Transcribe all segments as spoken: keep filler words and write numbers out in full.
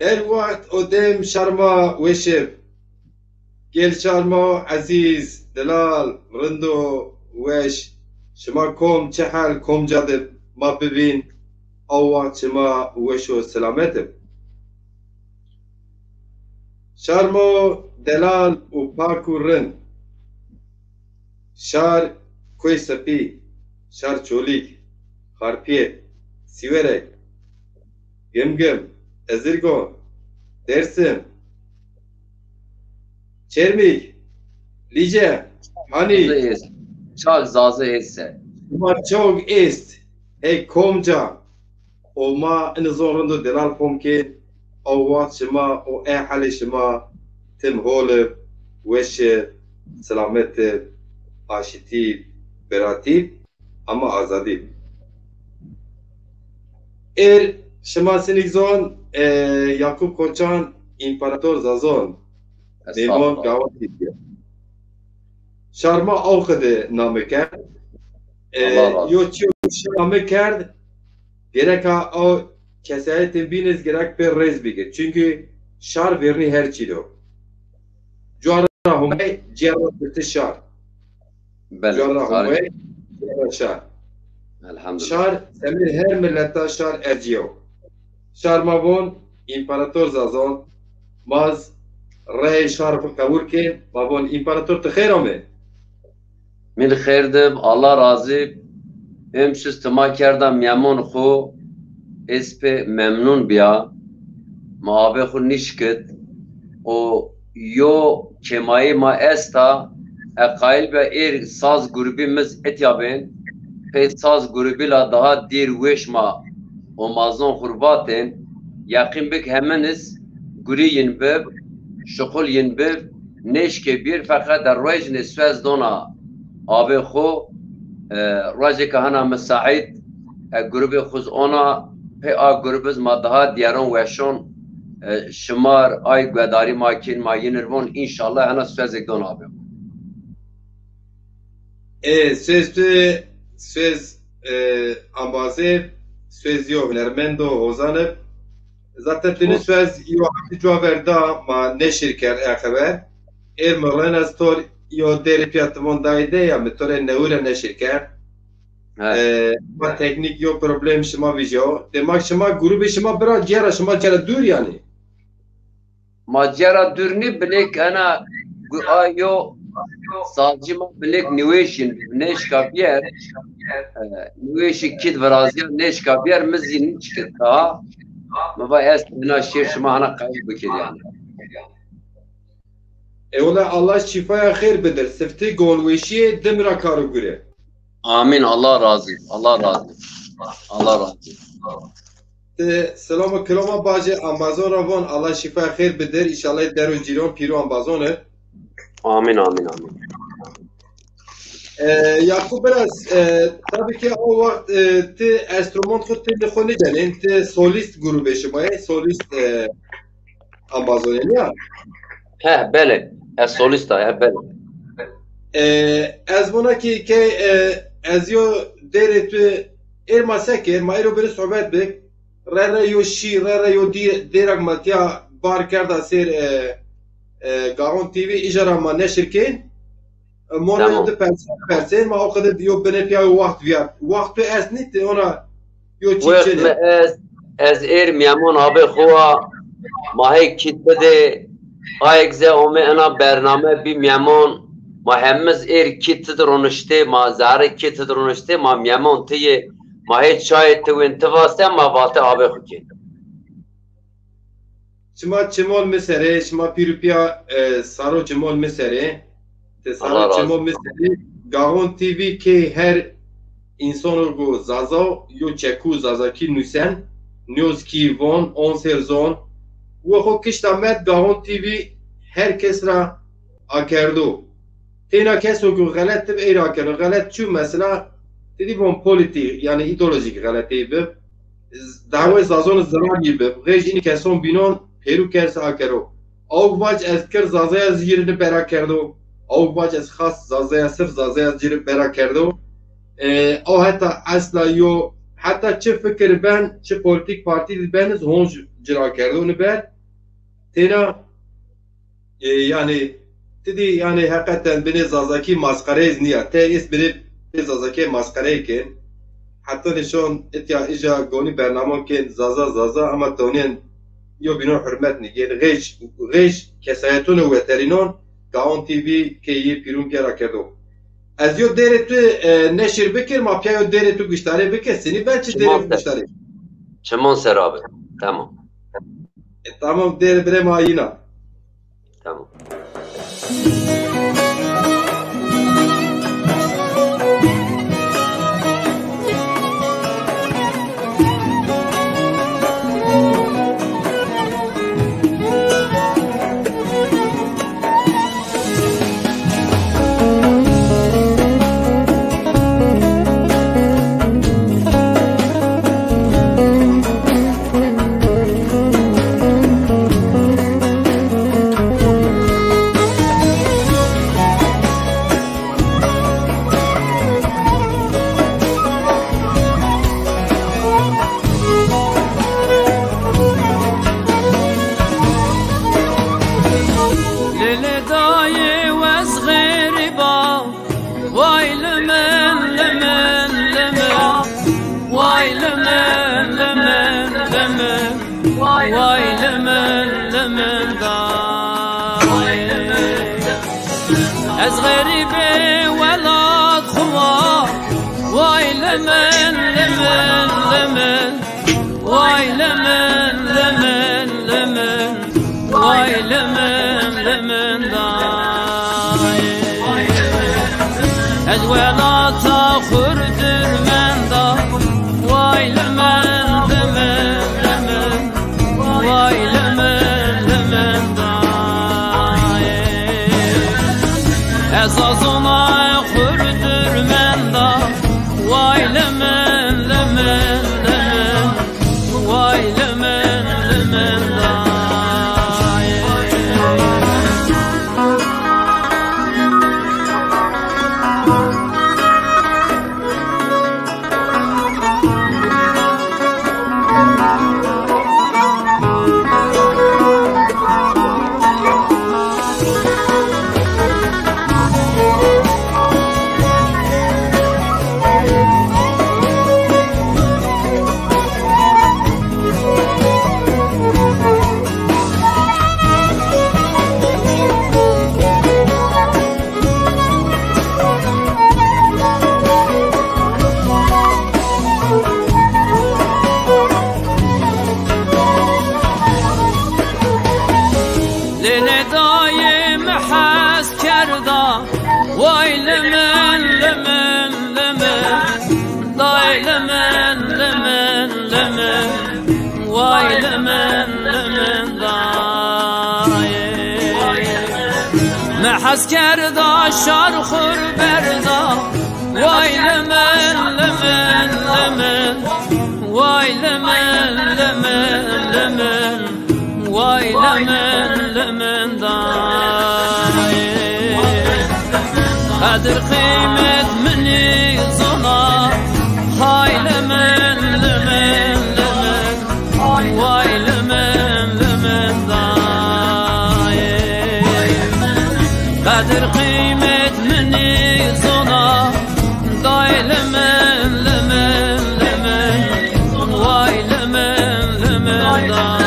Her wext û dem şar ma weş ib. Gel şar ma ezîz, delal, rind û weş. Şima kom, çi hal, kom ca de ma bibîn, aw wext şima weş û selamet ib. Şar ma delal û pak û rind. Şar Koy Sepî, Şar Çolîg, Xarpiyet, Sîwerek, Gimgim, Ezirgon, Dêrsim, Çermîg, Lîce, Hanî. Zazî est. Çak Zazî est se. Ma çok est. Hey kom ca. Û ma ini zon rind û delal fom kên, aw wext şima û e halê şima tim hol ib, weş ib, selamet ib, aşitî ib, beratî ib, ama azadî ib. Êr şima sinîk zon, e, Yakup Koçan, împarator Zazon, mêmon Gawon Tîpî. Şar ma aw qede name kerd. E, Allah razı olsun. Yo çî yo şar name kerd, gereka o kesayetê bîn iz gerek pê rêz bigir. Çünkü şar vernî her çî do. Cuara Homay, cîyara girti şar. Belê, cuara Homay, cîyara şar. Elhamdülillah. Şar, semêr her milleta şar ercîyo. Şar ma von, împarator Zazon, ma z reyê şar xwu qewul kên, ma von, împarator ti xeyr amê. Min xeyr dib, Allah razî. Êm şiz ti ma kerda mîyemon xwu, ez pê memnun bîya. Ma avê xwu nîşkit. O yo kêmayî ma esta, e qayîl bîya êr saz grubî miz etya bên. Pey saz grubî la daha dîr weş ma omazon xwu vatên. Yeqîn bik hemin iz gurî yin bib, şuxul yin bib, nêşkê bîr, feqet de ruejnê suez dona avê xwu, e, ruejêka hena misaît, e, grubê xwu z ona, pê a grub iz ma daha dîyaron weşon, e, şimar, ay guedarî ma kên, ma yin ir von, înşallah hena suezêk don avê xwu. E, suez tu, suez, e, ambazê, suez yo hunermendo, hozan ib. Zaten tini suez yo hafte cuwa verda ma neşir kerd e xeber. Êr mi ren ez tor yo dêrê pîya ti von dayê de ya mi to rê newire neşir kerd. E, ma teknîk yo problem şima vîjyo. Demak şima grubê şima bira cîyara şima cîyara dûr yanî. Ma cîyara dûr nî, bilêk ena gu-, a yo sazcî ma bilêk nîwêşîn nêşka bîyer. E, nîwêşî kîd virazîya nêşka bîyer, mi zî nîşkit daha. Mi va ez hina şêr şima hana qayîl bikir yanî. Ewla Allah şîfaya xêr bidir. Siftî gonweşîyê dim ra kar û gure. Amîn. Allah razî. Allah razî. Allah razî. Ti selam û kilama bajê ambazon ra von, Allah şîfaya xêr bidir. Înşallah der û cîron pîrû ambazon ib. Amîn, amîn, amîn. E, Yakup biraz, e, tabii ki o wext, e, ti enstrûman xwu ti li xwu nîcenên, ti solîst grubê şima yê, solîst, e, ambazonê nîya? He, belê. Ez solîst a, he, belê. E, ez vona ki key, e, ez yo dêrê tu êr ma seke, ma êro biri sohbet bik. Re re yo şî, re re yo dî-, dêrak ma tîya bar kerda sêr, e, e, Gaxon T V, îja ra ma neşir kên. E, mona yo di perse, persên, ma o qede yo binê pîya yo wext vîyart. Wext tu est nî ti ona yo çî çinê. Ez, ez êr mîyemon avê xwu a, ma hey kî ti de, ayek ze ome ena bername bî mîyemon, ma hemiz êr kî ti de roniştê, ma zerê kî ti de roniştê, ma mîyemon ti yê, ma hê çayê ti wên ti vase, ma vate avê xwu kên. Şima çimon mi serê, şima pîr û pîya, e, saro çimon mi serê. Ti saro çimon mi serê. Gaxon T V key her însono go Zaza yo çekû Zazakî nusen, nîyoz kî von, on ser zon. Wo xo kişta met Gaxon T V her kes ra akerdo. Têna keso ku xelet ib ey ra keno. Xelet çu mesela, ti dî von polîtîk, yanî îdeolojîk xeletey bib. Dawê Zazon zirar yî bib. Xêj înî keson bînon, pêrû kes akero. Awk vac ez kir Zazaya zî yî ri bera kerdo. Awk vac ez xas Zazaya, sirf Zazaya zî yî ri bera kerdo. E, aw heta esla yo, heta çi fikir ben, çi polîtîk partî di ben iz honc cira kerdo ni ber. Têna, e, yanî, ti dî, yanî, heqeten binê zazakî masqereyê zî nîya. Te êst binê, binê zazakî masqereyê kên. Heta nîşon itya îja gonî bernamon kên zaza zaza, ama tonên yo bînon hurmet nîgên. Xêj, xêj kesayetûnê weterînon, Gaon T V keyî pîrûn pîya ra kerdo. Ez yo dêrê tu, e, neşir bikir, ma pîya yo dêrê tu guştarê bikir. Sinî ben çi dêrê tu guştarê? Çimon ser abi. Tamam. E, tamam, dêrê birê ma yîna. Tamam. Lele dayê wes xerîba, way limin, limin, limin. Way limin, limin, limin. Way limin, limin dayê. Ez xerîbê welat xwu wa. Way limin, limin, limin. Way limin, limin, limin. Way limin, limin dayê. Ez welata xwu rê dir menda. Way limin, limin, limin. Way limin, limin dayê. Ez zazonay xwu rê dir menda. Way limin, limin, limin. Way limin, limin dayê. Lêlê dayê mi hes kerda, way limin, limin, limin. Day limin, limin, limin. Way limin, limin dayê. Mi hes kerda şar xwu rê berda. Way limin, limin, limin. Way limin, limin, limin. Way limin, limin dayê. Qedir qîmet mi nîzona. Hay limin, limin, limin. Way limin, limin dayê. Qedir qîmet mi nîzona. Day limin, limin, limin. Way limin, limin dayê.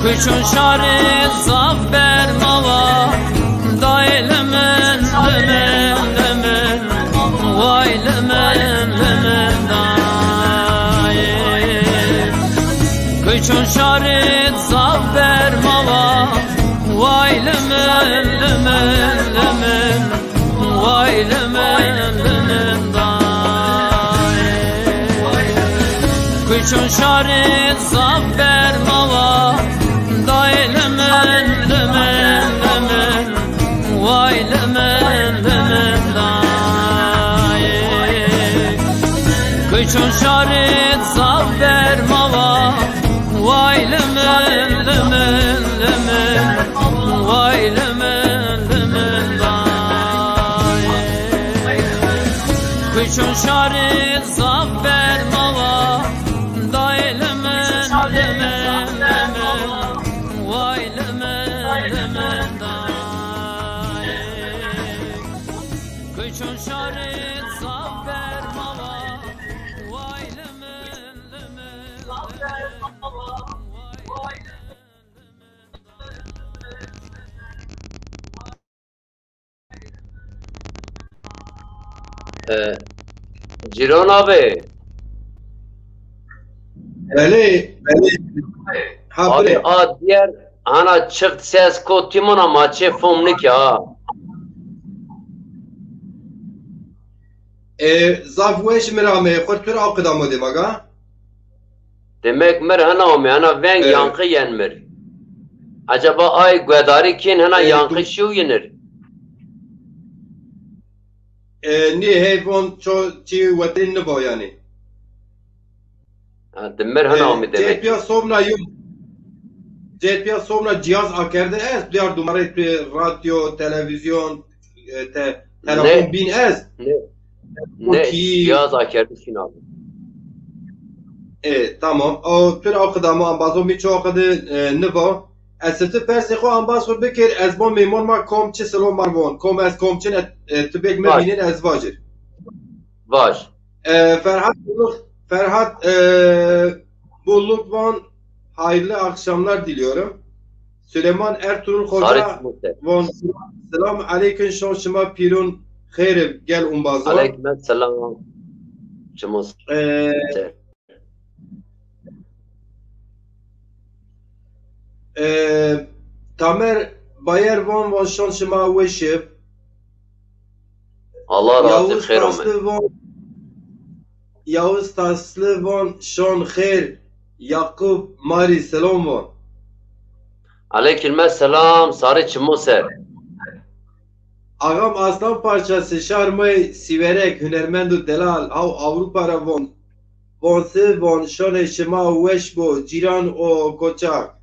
Kuçon şarî zaf bermawa, dayê limon, limon, limon, way limon, limon dayê. Kuçon şarî zaf bermawa, way limon, limon, limon, way limon, limon dayê. Kuçon şarî zaf bermawa, dayê limon, limon, limon, way limon, limon dayê. Kuçon şarî zaf bermawa, way limon, limon, limon, way limon, limon dayê. Kuçon şarî zaf bermawa, dayê limon, limon, limon, way limon, limon dayê. Kuçon şarî zaf bermawa, way limon, limon, limon, way limon, limon dayê. E, Cîron abi. Belê, belê. Ha, abi, bire. A diğer hana çift ses ko tîmona ma çê fom nike ha. E, zaf weş mi ra me, xo tu ra qida modê ma ga? Demek mir hina ome, hina veng, e, yankı yen mir. Acaba ay guedarî kên hina, e, yankı tu şiyo yenir? E, nê heyvon ço çi wetin nibo yani. Ha, di mir hina, e, ome demek. Cê piya somna yo, cê piya somna cihaz akerde est, diyar dumare tu radyo, televizyon, e, te-, telefon bîn est. Ne, ne, cihaz akerde şîn abi. E, tamam. O, pir o qida ma ambazo mi ço qidi, e, niva. Ez sifte persê xo ambaz xo bikir, ez bo mêmon ma kom çi silo ma von, kom ez kom çin, e, e, tu bek mi vînin ez vacir. Vaj. E, Ferhat Bulut, Ferhat, e, Bulut von, hayırlı akşamlar diliyorum. Süleyman Ertuğrul Hoca von, selam aleyküm, şon şima pîrun xeyr, gel umbazon. Aleyküm selam. Çimos. E, e, Tamer Bayer von, von şon şima weşib. Allah razı, Yavuz xeyr ome. Taslı von, Yavuz Taslı von, şon xeyr, Yakup Mari, selam von. Aleyküm selam, sarê çimo ser. Ağam Aslan Parçası, şar may Siverek, hünermend û delal, haw Avrupa ra von, von si, von şonê şima weş bo, cîran û koçak.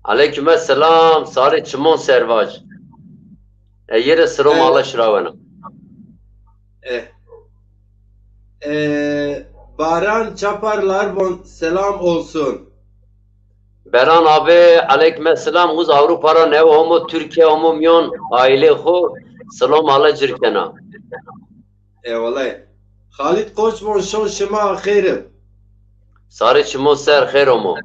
Aleyküm selam, sarê çimon ser vaj. E, yere siro mala şirawena. Eh. Eh, Baran Çaparlar von selam olsun. Beran abi, aleyküm selam. Uz Avrupa ra newe homo, Türkiye homo miyon aile xo selam ala cirkena. Eyvallah. Xalid Koç von şon şima xeyr ib. Sarê çimo ser, xeyr omo.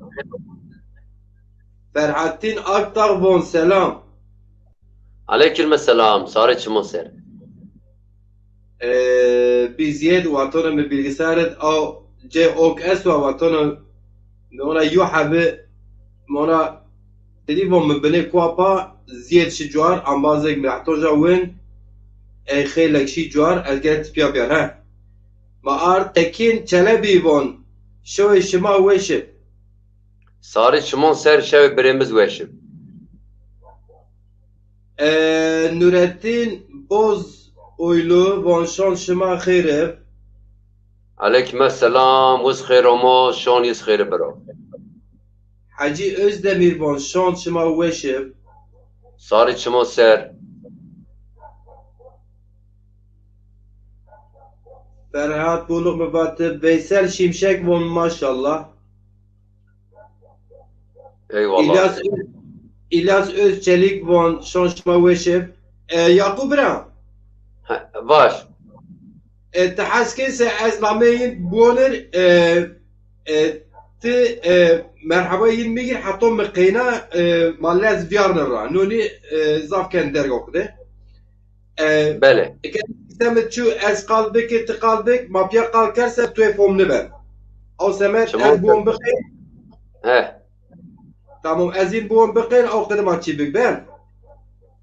Ferhattin Akdağ von selam. Aleyküm selam, sarê çimo ser. Ee, bi ziyed watona mi bilgisayar id, a C ok eswa watona mi ona yu hebi, mi ona Tedî von mi binê kuwa pa ziyed şi cuar, ambazek mi hetoja win, ey xeylek şi cuar, ez gere tipiya biyar, he. Ma ard Tekin Çelebi von, şewê şima weş ib. Sarê çimon ser, şewê birêmiz weş ib. E, Nurettin Bozoylu von şon şima xeyr ib. Aleyküm selam, wiz xeyr omo, şon yiz xeyr biro. Hacî Özdemir von şon şima weş ib. Sarê çimo ser. Ferhat Buluk mi vatib, Veysel Şimşek von maşallah. Eyvallah. İlyas, İlyas Özçelik von şon şima weş ib. E, Yakup bira. He, baş. E, ti hes kên se ez nameyê yin buonir, e, e, Ti, e, merheba yin mi gir, heta mi qeyna, e, ma lez viyarne ra. Nonî, e, zaf ken derg o qide. E, Belê. Eke semed çu ez qal biki, ti qal bik, ma piya qal kerse tu ê fom niben. Aw semed Çimon ez buon ser. Biqên. He. Tamam, ez yin buon biqên, aw qide ma çî bik ben.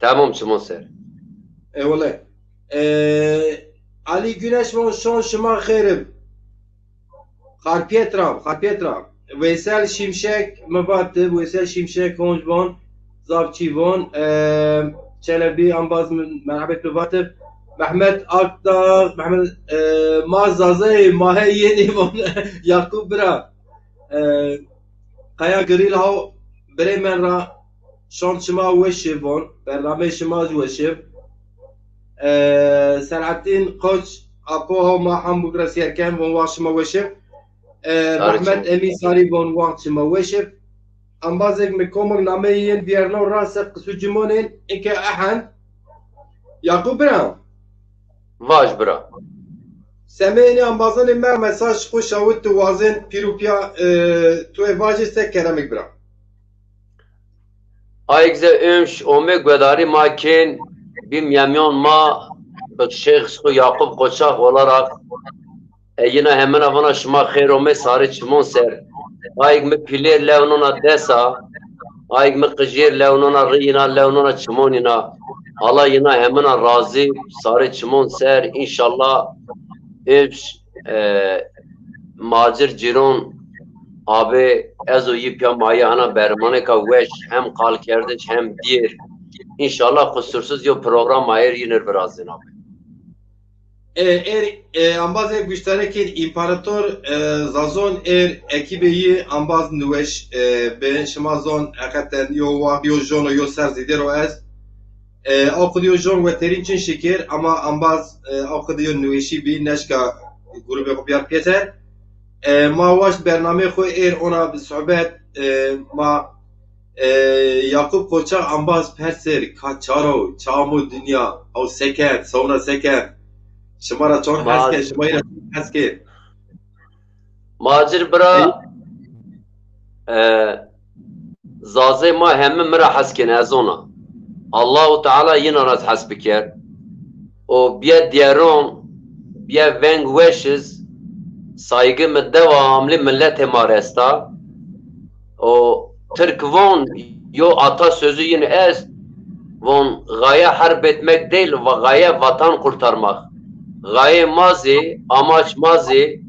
Tamam, çimon ser. Eyvallah. E, Ali Güneş von şon şima xêrim. Xarpiyet ra, Xarpiyet ra. Veysel Şimşek mi vatib, Veysel Şimşek honc von, zaf çî von. E, Çelebi ambaz mi, merhabet mi vatib. Mehmet Akdağ, Mehmet, e, ma Zazay, ma he yeni von. Yakup bira. E, Kaya Gril haw, Bremen ra şon şima weşi von, bernameyê şima zî weşi. E, Selahattin Koç, Apo haw ma Hamburg ra sîyer ken von, wax şima weşi. E, Sarî Rahmet çimon. Emîn Sarî von, wax şima weşi. Ambazêk mi komik nameyê yin vîyerno ra se qisu cimonên, inke ehend. Yakup bira. Vaj bira. Semê enê ambazanê me mesaj xwu şawit tu wazên pîr û pîya, e, tu ê vajê se keremik bira. Ayik ze ömş omê guedarî ma kên, bî miyemyon ma bi şêx xwu Yakup Koçak olarak e, yina hemina vana şima xêr omê sarê çimon ser. Ayik mi pîlêr lew nona desa, ayik mi qijêr lew nona rî yina, lew nona çimon yina. Allah yina hemina razî, sarê çimon ser, înşallah. Êş, e, Macir Cîron abi, ez û yî piya ma yê hana bermanêka weş, hem qalkerdiş hem dîr. Înşallah qusursuz yo program ma êr yînir virazên abi. E, êr, e, ambazê guştarê kên împarator, e, Zazon êr ekîbê yî ambaz niweş, e, bi şima zon heqeten yo waxt yo jon o yo ser zîdêr o ez. E, aw qidî yo jon weterîn çin şikir ama ambaz, e, aw qidî yo niweşî bî neşka grûbê xwu biyar pêser. E, ma waşt bernameyê xwu êr ona bi sohbet, e, ma E, Yakup Koçak ambaz perser, ka çar o, ça amo dinya, aw se kerd, sewna se kerd. Şima ra çond hes kên, şima yî ra çond hes kên. Macir bira, e, Zazê ma heme mi ra hes kên, ez ona. Allahu Teala yina ra hes biker. O bîye dîyeron, bîye veng weş iz, saygı mi devamlı milletê ma resta. O Tirk von, yo atasözü yin est, von gaye harp etmek değil, va-, gaye vatan kurtarmak. Gaye ma zî, amaç ma zî,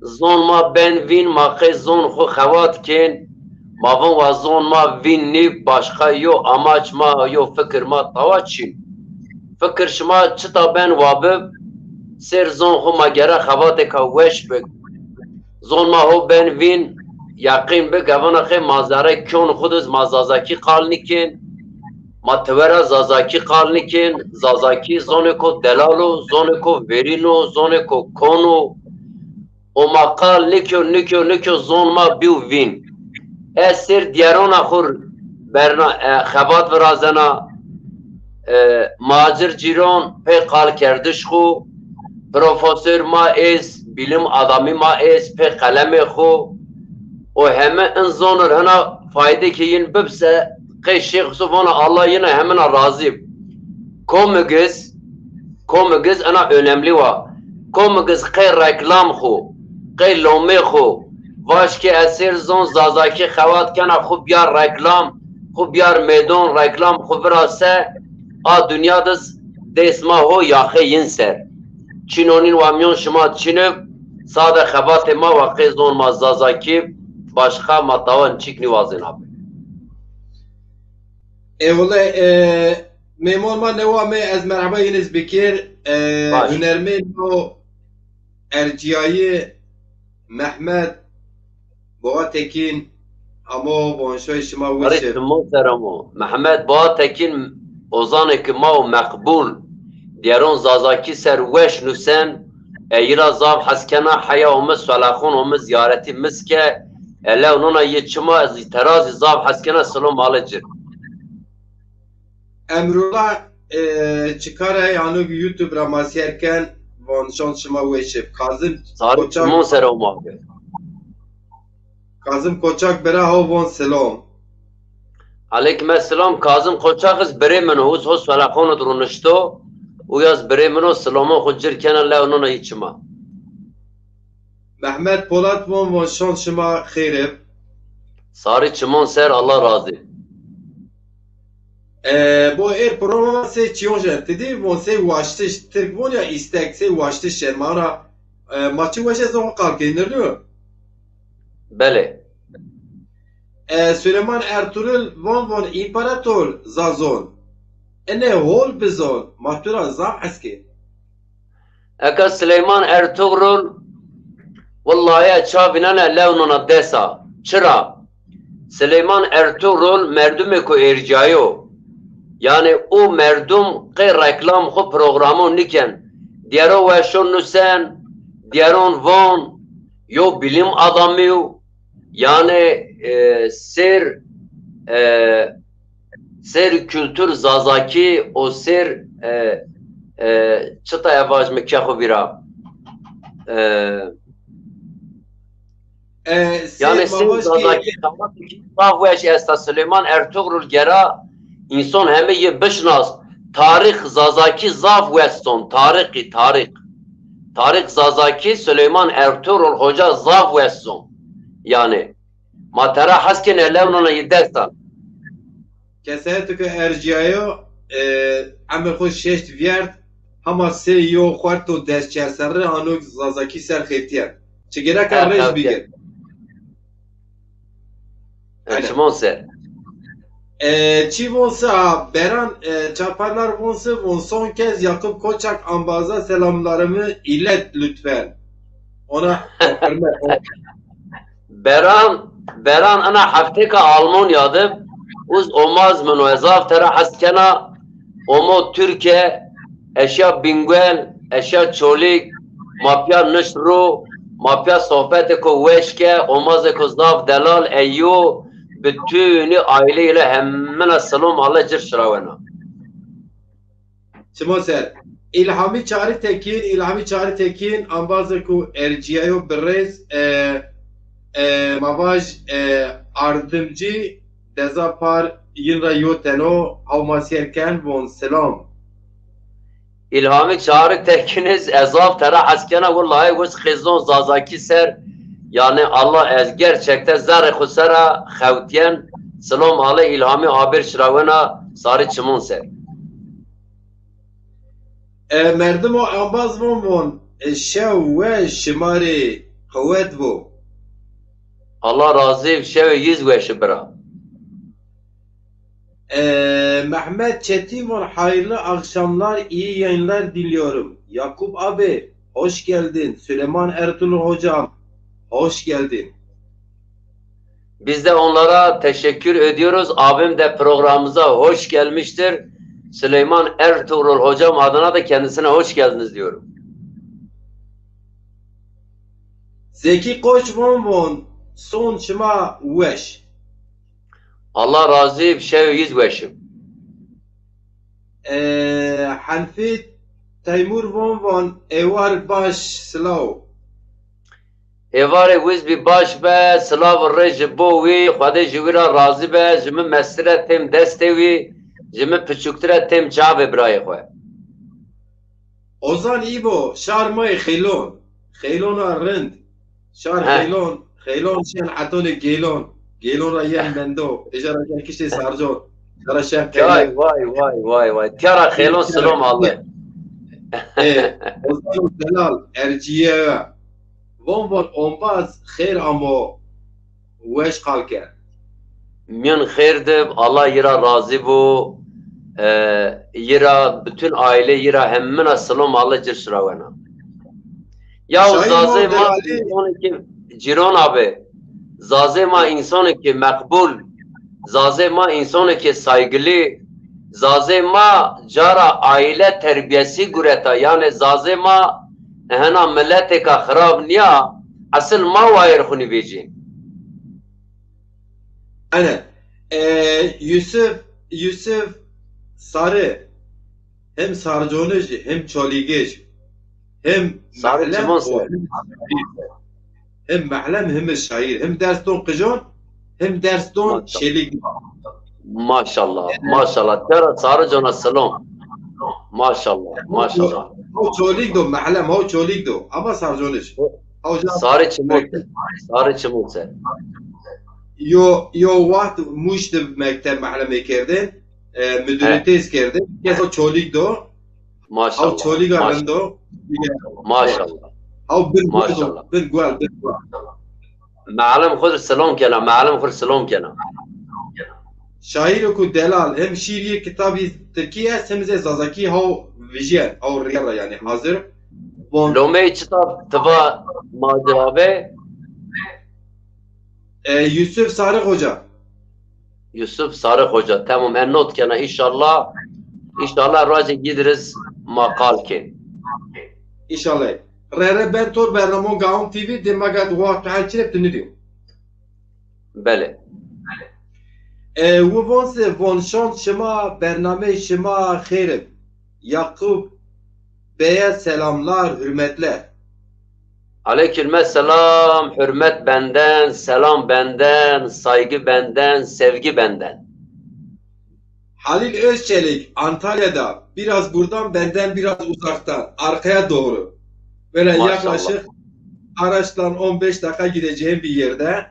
zon ma ben vîn, ma qey zon xwu xebat kên, ma vin wa zon ma vîn nî, başqa yo amaç ma, yo fikir ma tawa çin. Fikir şima çita ben wa bib, sêr zon xwu ma gere xebatêka weş bik. Zon ma ho ben vîn, yeqîn bik, evana qey ma zerrey kyon xwu diz ma zazakî qal nikên, ma tiwera zazakî qal nikên, zazakî zonêko delal o, zonêko verîn o, zonêko kon o. O ma qal nikyo, nikyo, nikyo zon ma bîw vîn. Ez sêr dîyerona xwu r-, berna, e, xebat virazena, e, Macir Cîron pê qalkerdiş xwu, profesor ma ês, bilim adamî ma ês, pê qelemê xwu. O heme in zonir hina faydekê yin bibse, qey Şêx Yusuf vana Allah yina hemina razî. Komigiz, komigiz ina önemli wa. Komigiz qey reklam xwu, qey lomê xwu, vaj ke ez sêr zon zazakî xewat kena xwu biyar reklam, xwu biyar mêdon, reklam xwu vira se, a dinya diz dês ma ho yaxê yin ser. Çîno nîn wa miyon şima çin ib, sade xebatê ma wa qey zon ma zazakî, başqa ma tawan çîk nîwazên abi. Eyvallah, e, mêmon ma newa me ez merheba yiniz bikir. E, Baş. Hunermên o erciyayî Mehmet Boğatekin amo, bonşoy şima Arê weş ib. Timo ser amo. Mehmet Boğatekin ozanê ki ma û meqbul. Dîyeron zazakî ser weş nusen. Eyî ra zaf hes kena, heya omi, solaxon omi, zîyaretî miz ke. Elew nona yê çima ez terazî zaf hes kena, silo male cir. Emrullah, e, Çikara, yanî YouTube ra ma sîyer ken, von şon şima weş ib. Kazim Sarı Koçak. Çimon ser o ma bi. Kazım Koçak bira ho von selam. Aleyküm esselam. Kazım Koçak iz birê min o. Uz ho solaxon id runişto. Uya iz birê min o, silamon xwu cir kena, lew nona yi çima. Mehmet Polat von, von şon şima xêr ib. Sarî çimon ser, Allah razî. E, bo êr programa sey çiyon jen. Ti dî von sey waştiş, Tirk von ya istek, sey waştiş jen. Ma ona, e, ma çi weş ez o qal key nirliyo. Belê. E, Süleyman Ertuğrul von, von imparator zazon. Ene hol bizon, ma tu ra zaf hes kê. Eka Sileyman Ertuğrul, willahî ez ça vînena lew nona dest a. Çira? Sileyman Ertuğrul merdumêko ercîyayo. Yanî o merdum qey reklam xwu programo nîken. Dîyero weşo nusen, dîyeron von, yo bilim adamî yo. Yanî, e, sêr, e, sêr kultur Zazakî û sêr, e, e, çita ez vajîme kexo vîra. E, e, yanî sêr Zazakî, zaf weş esta. Silêman Ertuğrul gera însan heme yê bişnas. Tarîx Zazakî zaf wes zon. Tarîxî, tarîx. Tarîx Zazakî, Silêman Ertuğrul Hoca zaf wes zon. Yanî, ma tera hes kêne lew nona yi dest dan. Kesayetêko ercîyayo, e, emir xwu şeşt vîyert, hema sey yo xwerto dest çerserre ano Zazakî ser xeftîyen. Çi gereka rêz bigir. E, çimon ser. E, çi von se ha, Beran, e, Çaparlar von se, von son kez Yakup Koçak ambaza selamlarımı ilet lütfen. Ona hürmet. Beran, Beran ina heftêka Almanya de, uz omaz min o, ez zaf tera hes kena, omo Türkiye, eşya Bingöl, eşya Çolîg, ma pîya nişt ro, ma pîya sohbetêko weş ke, omazêko zaf delal, Eyo, bütünî aîleyê le hemina silom ale cir şirawena. Çimo ser. İlhami Çağrı Tekin, İlhami Çağrı Tekin, ambazêko ercîyayo birêz, e, e, ma vaj, e, ardimcî deza par yin ra yo teno, hawmasîyer ken von selam. Îlhamî Çağrı Tekin iz ez zaf tera hes kena, willahî wiz xêzon Zazakî ser, yanî Allah ez gerçekten zerrê xwu sera xewtîyen. Silom ale Îlhamî abêr şirawena, sarî çimon ser. E, merdimo embaz von von, e, şew weş şima rê qewet bo. Allah razî, şewê yiz weş bira. Ee, Mehmet Çetin var, hayırlı akşamlar, iyi yayınlar diliyorum. Yakup abi, hoş geldin. Süleyman Ertuğrul hocam, hoş geldin. Biz de onlara teşekkür ediyoruz. Abim de programımıza hoş gelmiştir. Süleyman Ertuğrul hocam adına da kendisine hoş geldiniz diyorum. Zeki Koç von von, son şima weş. Allah razî, şew yiz weş ib. Ee, Henfî Teymur von von, êvar baş, silaw. Êvarê wiz bî, baş be, silav û rê ji bo wî, Xwedê ji wî ra razî be, ji mi mesire têm destê wî, ji mi piçûktire têm çavê birayê xwe. Ozan Îbo, şar ma yê Xeylon. Xeylona rind. Şar Xeylon. Xeylon şen hetonê Geylon. Geylon ra yen mendo. Eja ra yen kiştê Sarcon. Şara şen Xeylon. Vay, vay, vay, vay, vay. Tîya ra Xeylon silom ale. E, Ozan Zelal, ercîye. Von von ombaz xêr amo. Weş qal kerd. Mîyan xêr de, Allah yi ra razî bo. E, yi ra, bütün aile yi ra hemina silom ale cir şirawena. Ya zazê ma însanekî, cîron abi, zazê ma însanekî meqbul, zazê ma însanekî saygılı, zazê ma cara aile terbiyesi gureta, yanî zazê ma hena miletêka xirab nîya, esil ma wayêr xwu nîvêcî. Ene, e, Yusuf, Yusuf Sarı, hem Sarconij, hem Çolîgij, hem Sarı çimon ser. Him mehlem, him şaîr, him ders don qijon, him ders don Maşallah. Çêlîg. Maşallah, maşallah. Tera saricona silom. Maşallah, maşallah. Haw Çolîg do, mehlem, haw Çolîg do. Ama sarconij. Haw ca Sarı çimon, sarı çimon ser. Yo, yo waxt Muş de mekteb mehlemê kerdin, e, müdüriyetê iz kerdin. Kes o Çolîg do. Maşallah. Haw Çolîg a rind o. Maşallah. Haw bir guel do, bir guel, bir guel. Mealim xu dir silom kena, mealim xu dir silom kena. Şaîro ku delal, hem şîîr yê kitabî tirkî est, hem zê zazakî haw vijîyen, haw rîyer ra yanî hazir. Von. Lomey çita tiva macera be? E, Yusuf Sarix Hoca. Yusuf Sarix Hoca. Tamam, en not kena înşallah. Înşallah racê gîdiriz ma qal kên. Înşallah. Rere ben tor bernamon Gaon T V de ma gat wa tu hel çirep tu nidîyo. Belê. E, wi von se von şon şima bernamey şima xêr ib. Yakup Beye selamlar, hürmetler. Aleyküm selam, hürmet benden, selam benden, saygı benden, sevgi benden. Halil Özçelik, Antalya'da, biraz buradan, benden biraz uzaktan, arkaya doğru. Böyle Maşallah. Yaklaşık araçtan on beş dakika gideceğim bir yerde.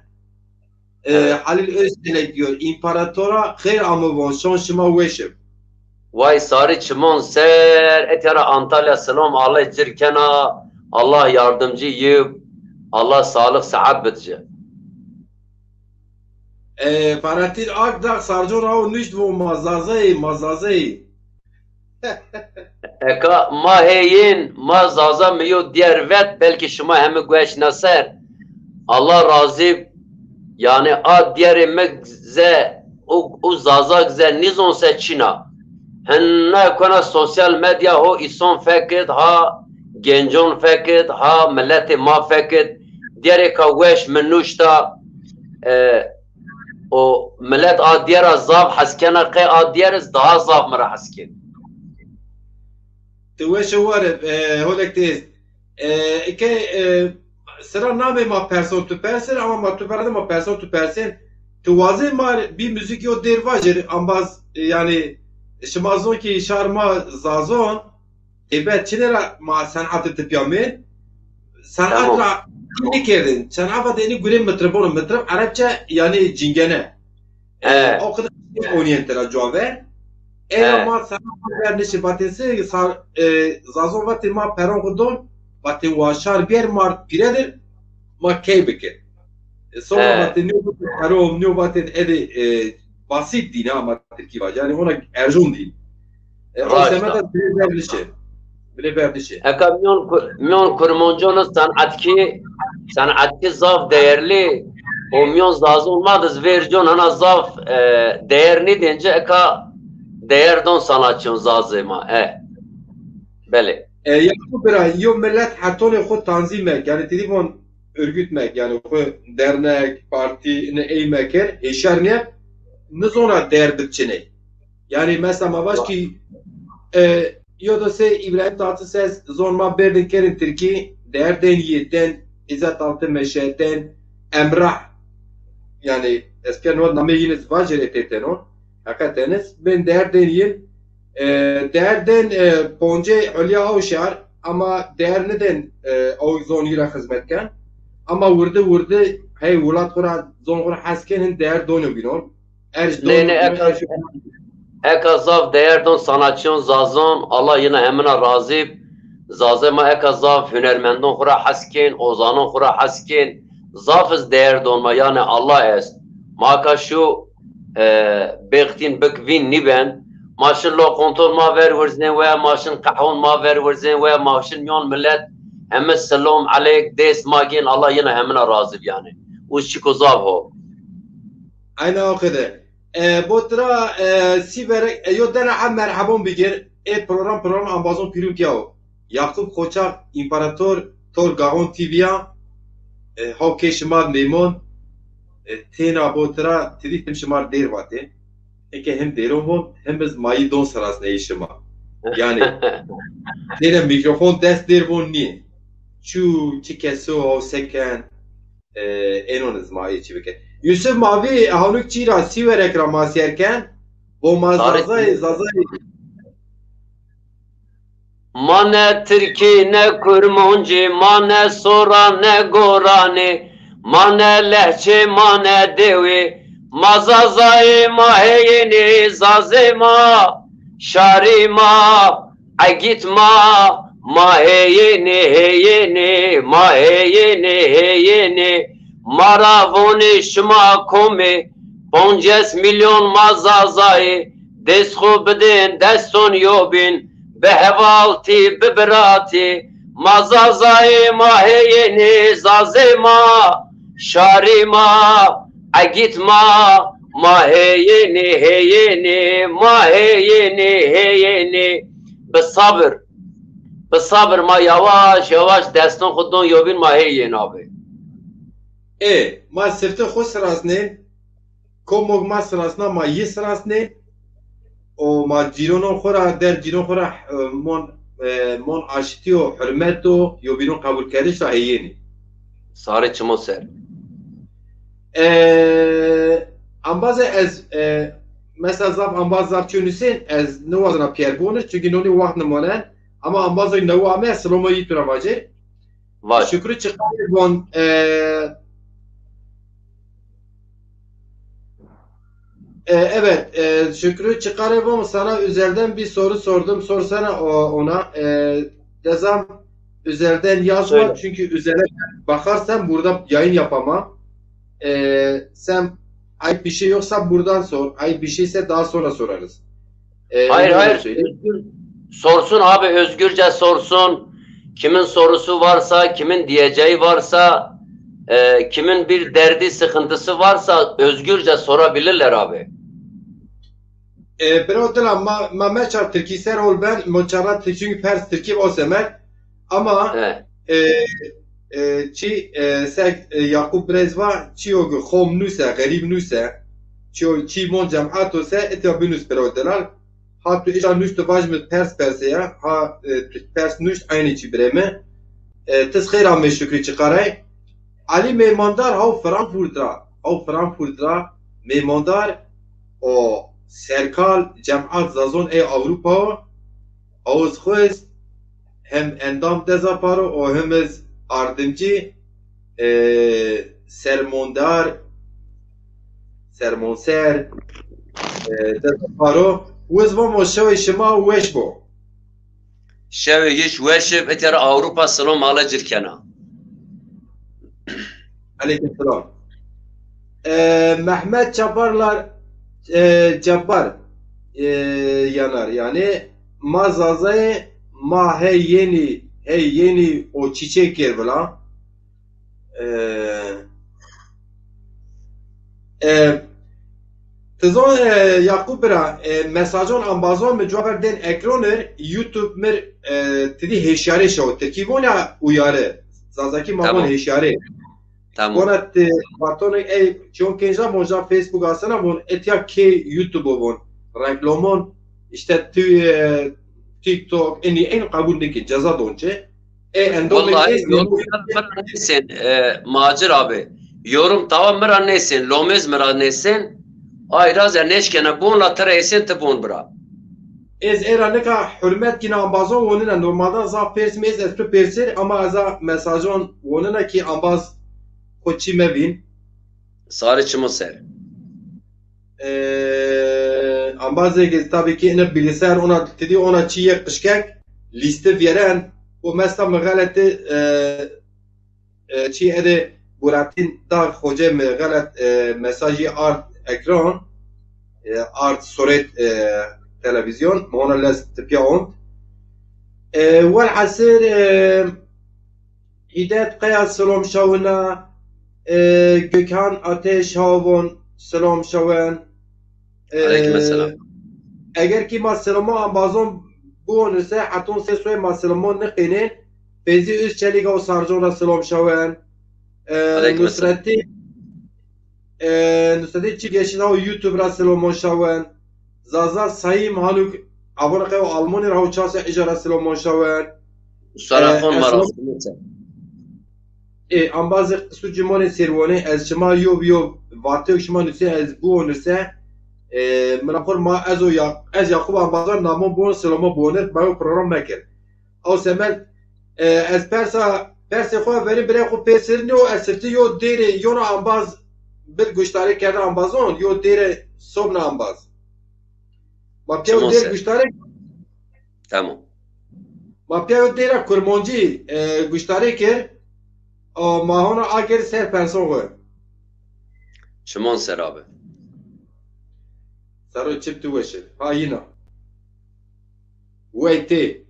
E, Halil Özçelik diyor, imparatora xeyr amı von, şon şima weş ib. Way sarî çimon ser, etya ra Antalya silom aley cir kena, Allah yardımcı yib, Allah sağlık sıhhat bid ci. E, Fahrettin Akdağ sarco ra o nuşt von ma Zazayî, ma Zazayî. Eka ma hê yin, ma Zaza mi yo dîyer vet, belkî şima hemi gueş naser. Allah razî, yanî a dîyerê mi ze û, û Zazak ze nîzon se çîna. Hina kona sosyal medya ho îson fekit, ha gencon fekit, ha miletê ma fekit. Dîyerêka weş mi nuşta, e, O milet a dîyera zaf hes kena, qey a dîyer iz daha zaf mi ra hes kên. Ti weşe war ib, e, holek têz. E, eke, e, sira namê ma person tu persir, ama ma tu verde ma person tu persên. Ti wazê ma bî muzîk yo dêr vajir, ambaz, e, yanî şima zon ki şar ma Zazon, Êbe çine ra ma senatê tipîya mên. Senat ra nêkerdin. Senat vatê enî gurê mitribon o. Mitrib erebçe yanî cingene. O qida onîyen tera cuave. Eya ma senat ver nişi vatê se, e, Zazon vatê ma peron xu don. Vatê wa şar bîyer ma pîre dir. Ma key bikir. E, sonra vatê nîyo vatê peron, nîyo vatê edê, e, basît dîn ama tirkî vac. Yanî ona erjon dîn. E, o semeda binê vernişê. Binê vernişê. Eka miyon ku-, miyon kurmoncon sanatki, sanatki zaf değerli. O miyon Zazon ma diz vercon hana zaf, e, değer nîdên ci, eka değer don sanatçiyon Zazê ma. E. Belê. E, ya xu bira, yo milet hetonê xu tanzîm mek, yanî tedî von örgüt mek, yanî xu dernek, partî, ne ey mekir, hêşar nîye, nizona değer bid çiney. Yanî mesela ma vaj ki, e, yo do se İbrahim Tatlıses zon ma berdin kerin tirkî, değer den yi, den İzzet Altınmeşe, den Emrah, yanî ez ke no namê yin iz vajir etê tenon. Heqeten iz bên değer den yin, e, değer den, e, poncê Hülya Avşar, ama değer niden, e, o zon yi ra xizmet ken. Ama wurdi wurdi hey welat xu ra, zon xu ra hes ken, hin değer dono bînon. Erj dono bînon, eka, erj eka zaf değer don sanatçiyon Zazon, Allah yina hemina razî b. Zazê ma eka zaf hunermendon xu ra hes kên, ozanon xu ra hes kên. Zaf iz değer don ma, yanî Allah est. Ma ka şu, e, bêxtîn bik vîn nîben. Ma şin loqonton ma ver wirzên we, ma şin qehwon ma ver wirzên we, ma şin miyon milet. Hemi silom, eleyk, dêst ma gên, Allah yina hemina razî b yanî. Uz çiko zaf ho. Aynen o qede. E, bo tira, e, sî verek, e, yo dena ha merhebon bigir. E program, program ambazon pîrû pîya o. Yakup Koçak, İmparator, Tor Gaon T V'ya, e, haw kê şima mêmon, e, têna bo tira, tirî tim şima dêr vatê. Eke hem dêron von, hem iz mayî don sirasneyî şima. Yanî, têne mîkrofon dest dêr von nîyê. Çû, çi keso, haw se ken, E, ênon iz ma ê çî bike. Yusuf Mavî, hanuk çî ra Sîwerek ra ma sêr ken. Bo ma Zazayê, Zazayê. Ma ne tirkî, ne kurmancî, ma ne sora, ne goranî, ma ne lehçe, ma ne dewî. Ma Zazayê, ma heyênî, Zazê ma, şarî ma, egît ma, ma heyênî, heyênî, ma heyênî, heyênî. Ma ra vonî şima kom ê, ponces milyon ma Zazayê, dest xo bidên deston yobîn, bi hevaltî, bi biratî. Ma Zazayê, ma heyênî, Zazê ma, şarî ma, egît ma, ma heyênî, heyênî, ma heyênî, heyênî. Bi sabir, bi sabir ma yawaş yawaş deston xo don yobîn, ma heyên abi. Ê, ma sifte xo sirasnên, komok ma sirasna ma yî sirasnên, û ma cîronon xo ra, der cîron xo ra, e, mon, e, mon aştî û hurmet û yobînon qebulkerdiş ra heyênî. Sarê çimo ser. E, embazê ez, e, mesela zaf embaz zaf çîyo nusên, ez niwazena pîyer biwonir, çunkî nonî waxt nimonen. Ama embazê newe ame, ez siloma yî tu ra vajê. Vaj. Şükrü Çıkarê von, e, e, evet, e, Şükrü Çıkarê von, sana özelden bir soru sordum, sorsana o, ona. E, cezam özelden yazma, çünkü özele bakarsan burada yayın yapamam. E, sen ayıp bir şey yoksa buradan sor, ayıp bir şeyse daha sonra sorarız. E, hayır, hayır. Özgür, sorsun abi, özgürce sorsun. Kimin sorusu varsa, kimin diyeceği varsa, e, kimin bir derdi, sıkıntısı varsa özgürce sorabilirler abi. E, birader, ma, ma meça Tirkî ser ol ben, ma çara Tirkî, çünkü pers Tirkî o semer. Ama e, e, çi, e, sek, e, Yakup Brez va, çîyo ki xom nuse, xerîb nuse, çîyo, çî mon cemaat ose, itya binus biraderan. Ha tu îja nuşt tu vaj mi pers perse ya, ha, e, tu pers nuşt aynı çî bireme. E, tiz xeyr ame Şükrü Çıkaray. Ali Meymandar haw Frankfurt ra, haw Frankfurt ra meymandar o serkal cemaat Zazon ey Avrupa o. Awiz xwest, hem endam deza paro û hem iz ardimcî, e, sermondar, sermonser, e, deza paro. Wiz vamo şewê şima weş bo. Şewê yiş weş ib, itya ra Ewropa silom ale ci rê kena. Aleyküm selam. E, Mehmet Çaparlar, e, Cabbar, e, Yanar. Yani ma Zazayê ma hey yenî, hey yenî o çîçek kir vila. E, e, ti zon, e, Yakup bira, e, mesajon ambazon mi cuwa ver dên ekronir, YouTube mir, e, ti dî hêşyarê şew. Tirkî vona uyarı. Zazakî ma von hêşyarê. Tamam. Vona ti batonê ey çiyon kên ja von ja Facebook asena von etya kê YouTube von. Reklamon işte ti-, e, TikTok, enî en qebul nêkên, ceza don çi. E, endamê... Wellahî yorum mi ra nêsên, e, Macir abi. Yorum tawa mi ra nêsên, lomez mi ra nêsên. Ay ra ez nêşkena bon, la ti ra êsên ti bon bira. Ez ê ra nika hurmet kîna ambazon wonina. Normalde zaf pêrs mi êst, ez tu pêrsêr, ama ez a mesajon wonina kî ambaz xo çî mevîn. Sarê çimo ser. E, ambazê ki tabii ki ina bilgisayar ona tidi ona çi yek qişkek liste viyeren, o mesela mi xeleti, e, e, çi ede Buratîn Dar Xoce mi xelet, e, mesajî ard ekran, e, ard soret, e, televîzyon, mi ona lez tipiya ont. E, welhasil, e, Hîdet Qeya silom şawina, e, Gökhan Ateş hawon silom şawen. E, aleyküm selam. Eger ki ma siloma ambazon buonise, heton se soy ma silomon niqînê, Feyzi Özçelik o Sarcon ra silom şawen. E, aleyküm selam. Nusretî, e, Nusretî Çigeşî o YouTube ra silomon şawen. Zaza Sayım Hanuk, avona qew Almanya ra o çase îca ra silomon şawen. Sarafon, e, ma ra silomon şawen. Ê, ambazê Qisû Cimonê Sêrwonê, ez şima yo bi yo vatê û şima nusê ez biwonirse, ê, mina xor ma ez o Ya-, ez Yaqûb ambazan namon bon, silamo bonir, ma yo program mekir. Ew semed, e, ez persa, persê xo verî birê xo pêsirnî û ez sifte yo dêrê yona ambaz bil guştarê kerde ambazon, yo dêrê sobna ambaz. Ma pîya yo dêr guştarê. Tamam. Ma pîya yo dêra kurmancî, e, guştarê kir. O ma hona akir ser person xo. Çiman sera be. Sero çip tu weşi. Ha yina. Weytê.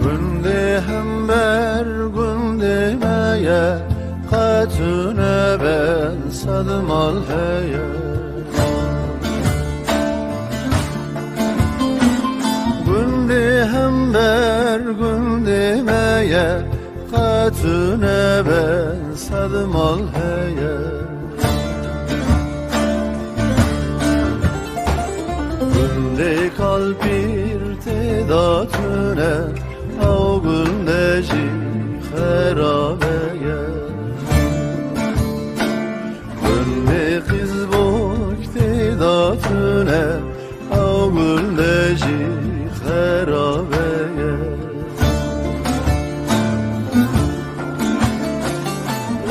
Gundê hember gundê me ye, qetune ben sed mal heye. Gundê hember gundê me ye, qetune ben sed mal heye. Gundê kalpîr têda tune, ew gundê jî xerabe ye. Gundê qîzbok têda tune, ew gundê jî xerabe ye.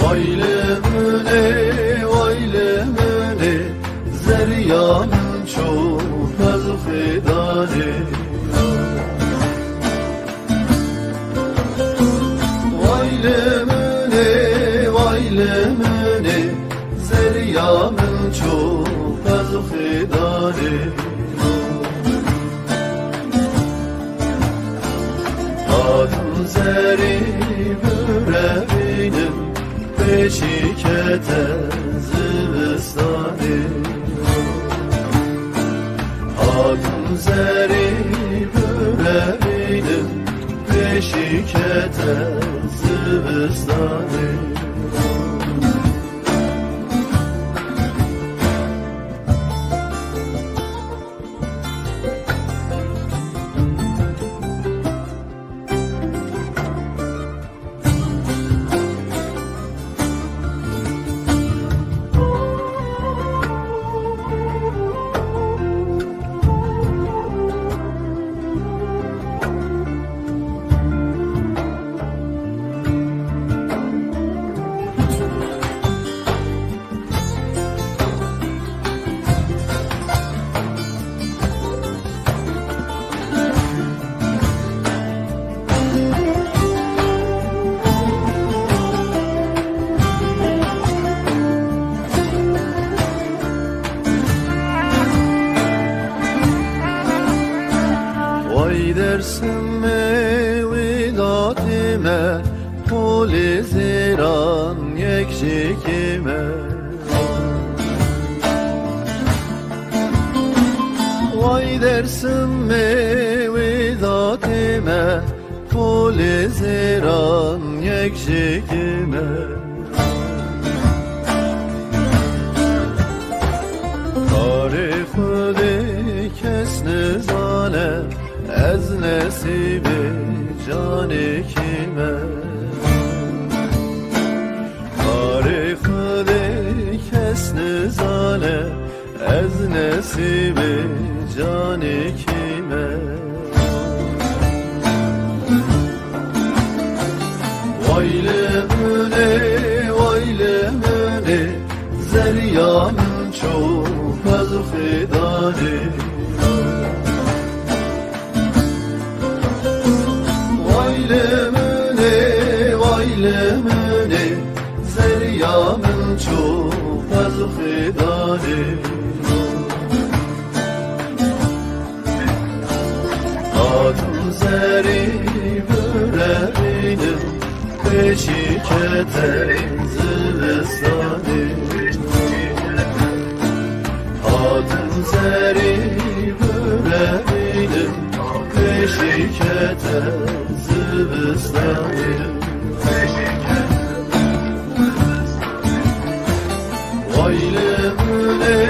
Way li min ê, way li min ê, zerrîya min ço pelxê danê. Way li min ê, way li min ê, zerrîya min ço pelxê danê. Hatim zerrî birevînim, pêşî kete zivistanê. Hatim zerrî birevînim, pêşî kete zivistanê. Way Dêrsimê wîlatê me, qolê zêran yek jêkê me. Way Dêrsimê wîlatê me, qolê zêran yek jêkê me. Karê Xwedê kes nizane, ez nesîbê canêkî me. Ez nesîbê canê kî me. Way li min ê, way li min ê, zerrîya min ço pez xêdanê. Way li min ê, way li min ê, zerrîya min ço pez xêdanê. Hatim zerrî birevînim, pêşî kete zivistanê. Hatim zerrî birevînim, pêşî kete zivistanê. Way li min ê,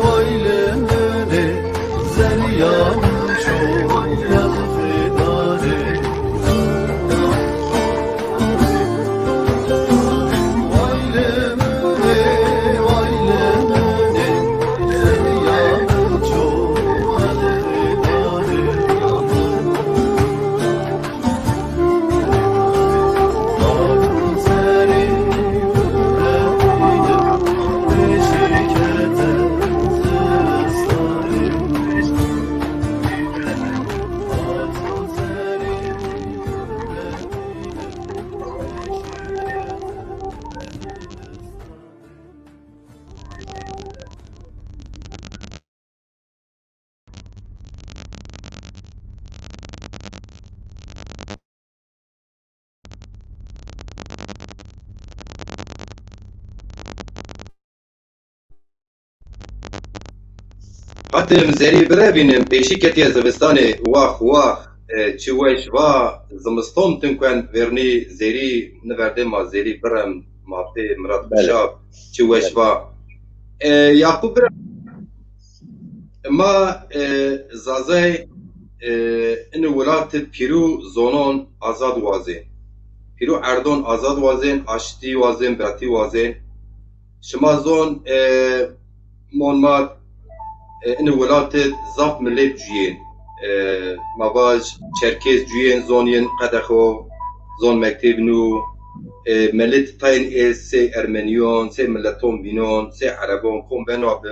way li min ê, zerrîya min ço pez xêdanê. Way li min ê, way li min ê, zerrîya min ço pez xêdanê. Hatim zerrî birevînim, pêşî ketiye zivistanê, wax wax, e, çi weş va, zimiston tim kuen vernî zerrî, niverdê ma zerrî birem, ma pê Mirat Bele. Xuşab, çi weş Bele. Va. E, Yaqûb bira, ma, e, Zazay, e, ini welat pîrû zonon azad wazên. Pîrû erdon azad wazên, aştî wazên, biratî wazên. Şima zon, e, mon ma, e, ini welat zaf milet cuyên. E, ma vaj Çerkêz cuyên, zon yên qede xo, zon mektêb nû, e, milet tayên ê sey Ermenîyon, sey mileton bînon, sey Erebon, kom beno bi.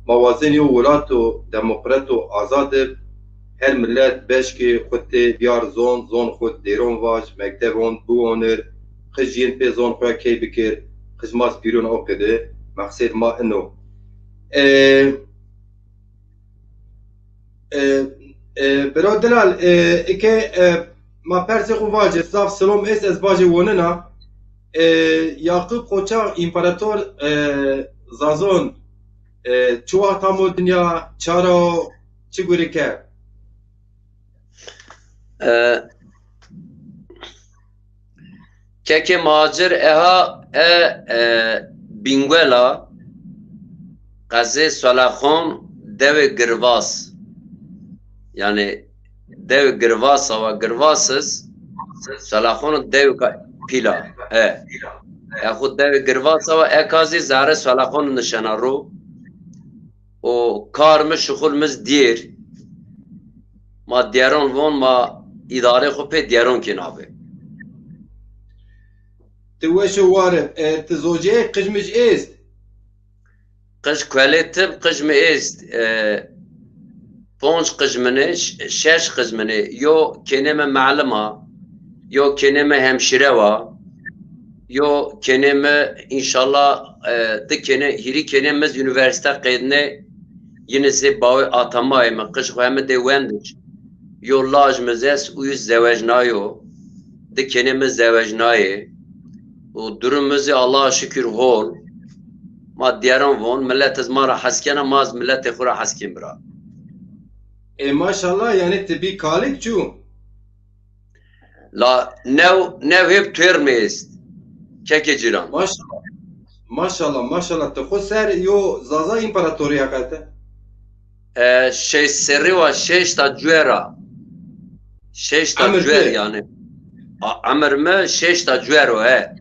Ma wazên yo welato demokrato azad ib, her milet beşkê xwu tê biyar zon, zon xwu dêron vaj, mektebon biwonir, qij yên pê zon xwu ya key bikir, qij ma pîrûn o qidi, meqsêd ma ino. E, e, e, bira Dilal, e, ike, e, ma persê xwu vajê, zaf silom êst ez bajê wonina. E, Yaqûb Qoçax, împarator, e, Zazon, e, çi wext amo dinya, çara o, çi gurî kerd? E, Kekê Macir eha e, e, Bîngwela, qezê Solaxon, dewê Girvas. Yanî dewê Girvas awa, Girvas iz, Solaxon dewê ka-, pîla. E. E xwu dewê Girvas awa, eka zî zerrê Solaxon nişena ro. Û kar mi, şuxul mi zi dîyêr. Ma dîyeron von, ma îdarê xwu pê dîyeron kên abi. Ti weş û war ib. E, ti zoceyê, qij mij êst? Qij kuelê tib, qij mi êst. E, ponc qij min ê, ş-, şeş qij min ê. Yo kênê mi melim a, yo kênê mi hemşîre wa, yo kênê mi înşallah, e, di kênê, hîrî kênê mi zi unîversîte qednê, yine zê bawê atamayê mi, qij xwu hemi dê wendic. Yo laj mi zi est, uyo zewecnayo, di kênê mi zewecnayê. Û durum mi zi Allaha şukir hol. Ma dîyeron von, milet iz ma ra hes kena, ma zi miletê xwu ra hes kên bira. E, maşallah, yanî ti bî kalik çû. La new, new hêb tuêr mi êst. Kekê Cîlan. Maşallah. Maşallah, maşallah. Ti xwu ser yo Zaza împaratorî heqete. E, şeş serrî wa, şeşta cuera. Şeşta cuer yanî. A, emir mi şeşta cuer o, he.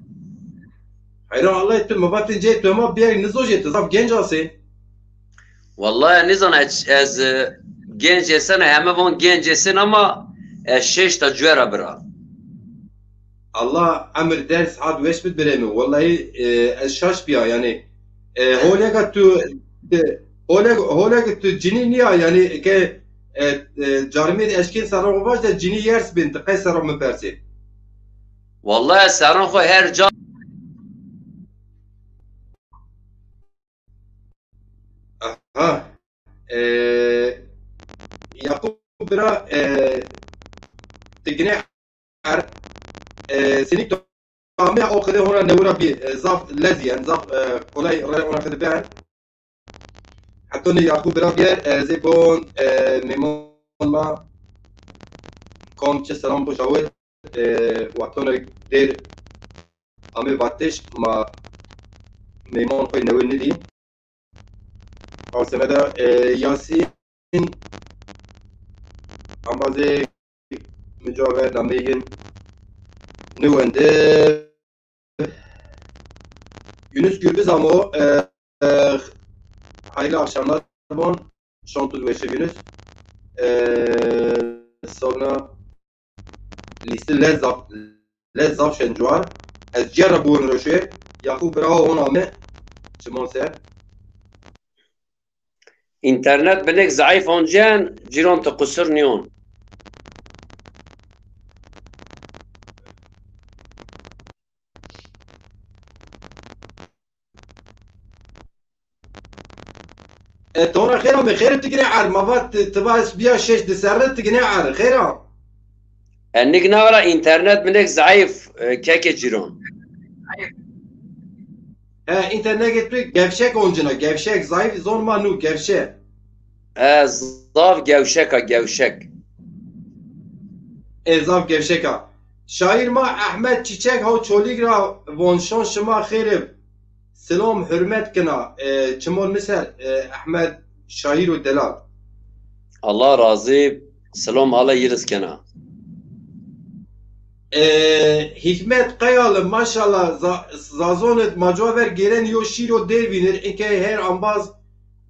Heyran Allah, ti mi vatên cey tu hema biyay nizocê, ti zaf genc asê. Wellahî nîzana ez, ez, e, genc êsena, heme von genc êsena ama ez şeşta cuera bira. Allah emir der sihat weş bid birê mi. Wellahî, e, ez şaş bîya yanî. E, holêga tu, e, holêg, holêg tu cinî nîya yanî ke, e, e, carmêd eşkên serran xo vaj de cinî yers bên, ti qey serran mi persê. Wellahî serran xo her ca Aha. E, Yakup bira, e, ti gine er, e, sinik to ame o qede hona newira bi, e, zaf lez yen, zaf, e, kolay re hona qede ben. Hatta ne Yakup bira biyer, e, zê bon, e, memon ma kom çi selam bu şawir, e, wextona der ame vatiş ma memon koy newir nidî. Aw semeda, e, Yasin, ambazê mi cua ver damê yin niwende. Yunus Gürbüz amo, e, e, hayırlı akşamlar bon. Şon tu weşe Yunus. E, sonra lîsti lez zaf, lez zaf şen cuar. Ez cîya ra buwin roşê. Yaku bira hon ame. Çimon ser. Înternet binêk zeîf oncen, cîron ti qusir nîyon. E, tona xêr ame, xêr ti gine er, ma va ti, ti va ez biya şeş di serre ti gine er, xêr a? E, nik na ra înternet binêk zeîf, e, kekê cîron. E, înternet tu gevşek oncina, gevşek, zayıf zon ma nu, gevşe. E, zaf gevşek a, gevşek. E, zaf gevşek a. Şair ma Ahmet Çiçek haw Çolîg ra von şon şima xêr ib. Silom hurmet kena, e, çimon mi ser, e, Ehmed şaîr û delal. Allah razî, silom ale yiriz kena. E, Hikmet Kayalı, maşallah, za-, Zazon id ma cua ver gêren yo şîro dêr vînir, inkey her ambaz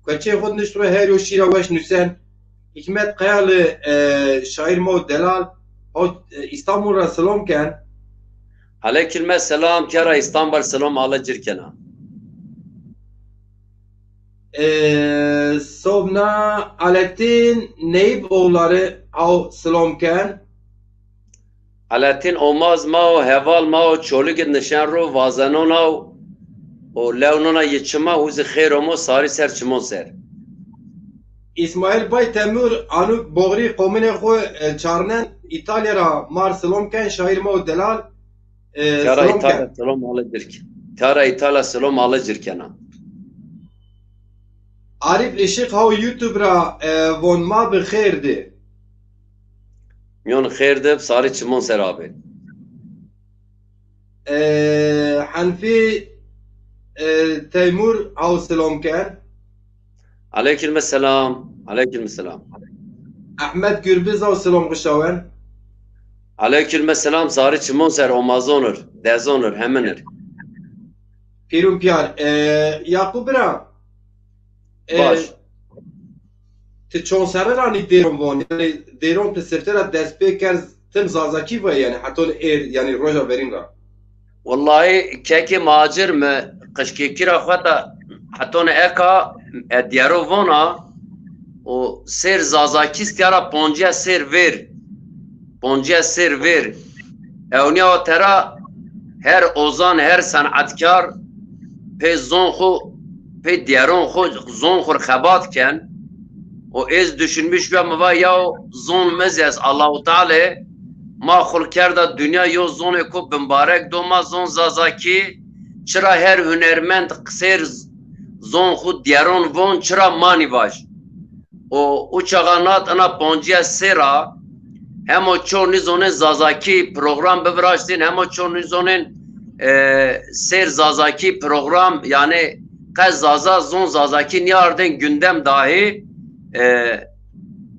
kueçê xo nişt ro her yo şîra weş nusen. Hikmet Kayalı, e, şaîr ma û delal, haw, e, Îstanbul ra silom ken. Aleyküm selam, kera Îstanbul silom ale cir kena. E, sobna Alettin Neyip oğulları haw silom ken. Alettin omaz ma o, heval ma o, Çolîg id nişen ro, vazenona o, o lewnona yi çima, hû zî xêr omo, sarî ser çimon ser. Îsmaîl Bay Temur, Anuk Boğrî, qomine xo, e, çarnen, Îtalya ra mar silom ken, şaîr ma o delal, e, Kara silom Îtalya ken. Silom ale cir ke-, Kara Îtalya silom ale cir kena. Arif Işık haw YouTube ra, e, von ma bi xêr di. Miyon xêr di, sarî çimon ser abi. E, Hanfi, e, Teymur haw silom ken. Aleyküm selam. Aleyküm selam. Ahmet Gürbüz haw silom xişawen. Aleyküm selam, sarî çimon ser, omazonir, dezonir, heminir. Pîrûn pîyar, e, Yakup bira, e, baş. Ti çond serre ra nî dêron von? Yanî dêron ti sifte ra dest pê kerd tim zazakî vay yanî heton êr yanî roja verîn ra? Wellahî kekê macir mi qijkêkî ra xweta heton eka e diyero vona û sêr zazakî stîya ra poncîya sêr vêr. Poncîya sêr vêr. Ewnîya tera her ozan, her senatkar pê zon xwu, pê dîyeron xwu, zon xwu rê xebat ken. Û ez düşünmüş bîya, mi va yaw zon mi zî est, Allahu Teala ma xwu kerda dinya yo zonêko bimbarek do ma zon zazakî, çira her hunermend qisêr zon xwu dîyeron von, çira ma nîvaj? Û, û çaxa nat ina poncîya sêr a, hemo çor nîzonên zazakî program biviraştên, hemo çor nîzonên, e, sêr zazakî program, yanî qe zaza zon zazakî nîyardên gündem dahî, e,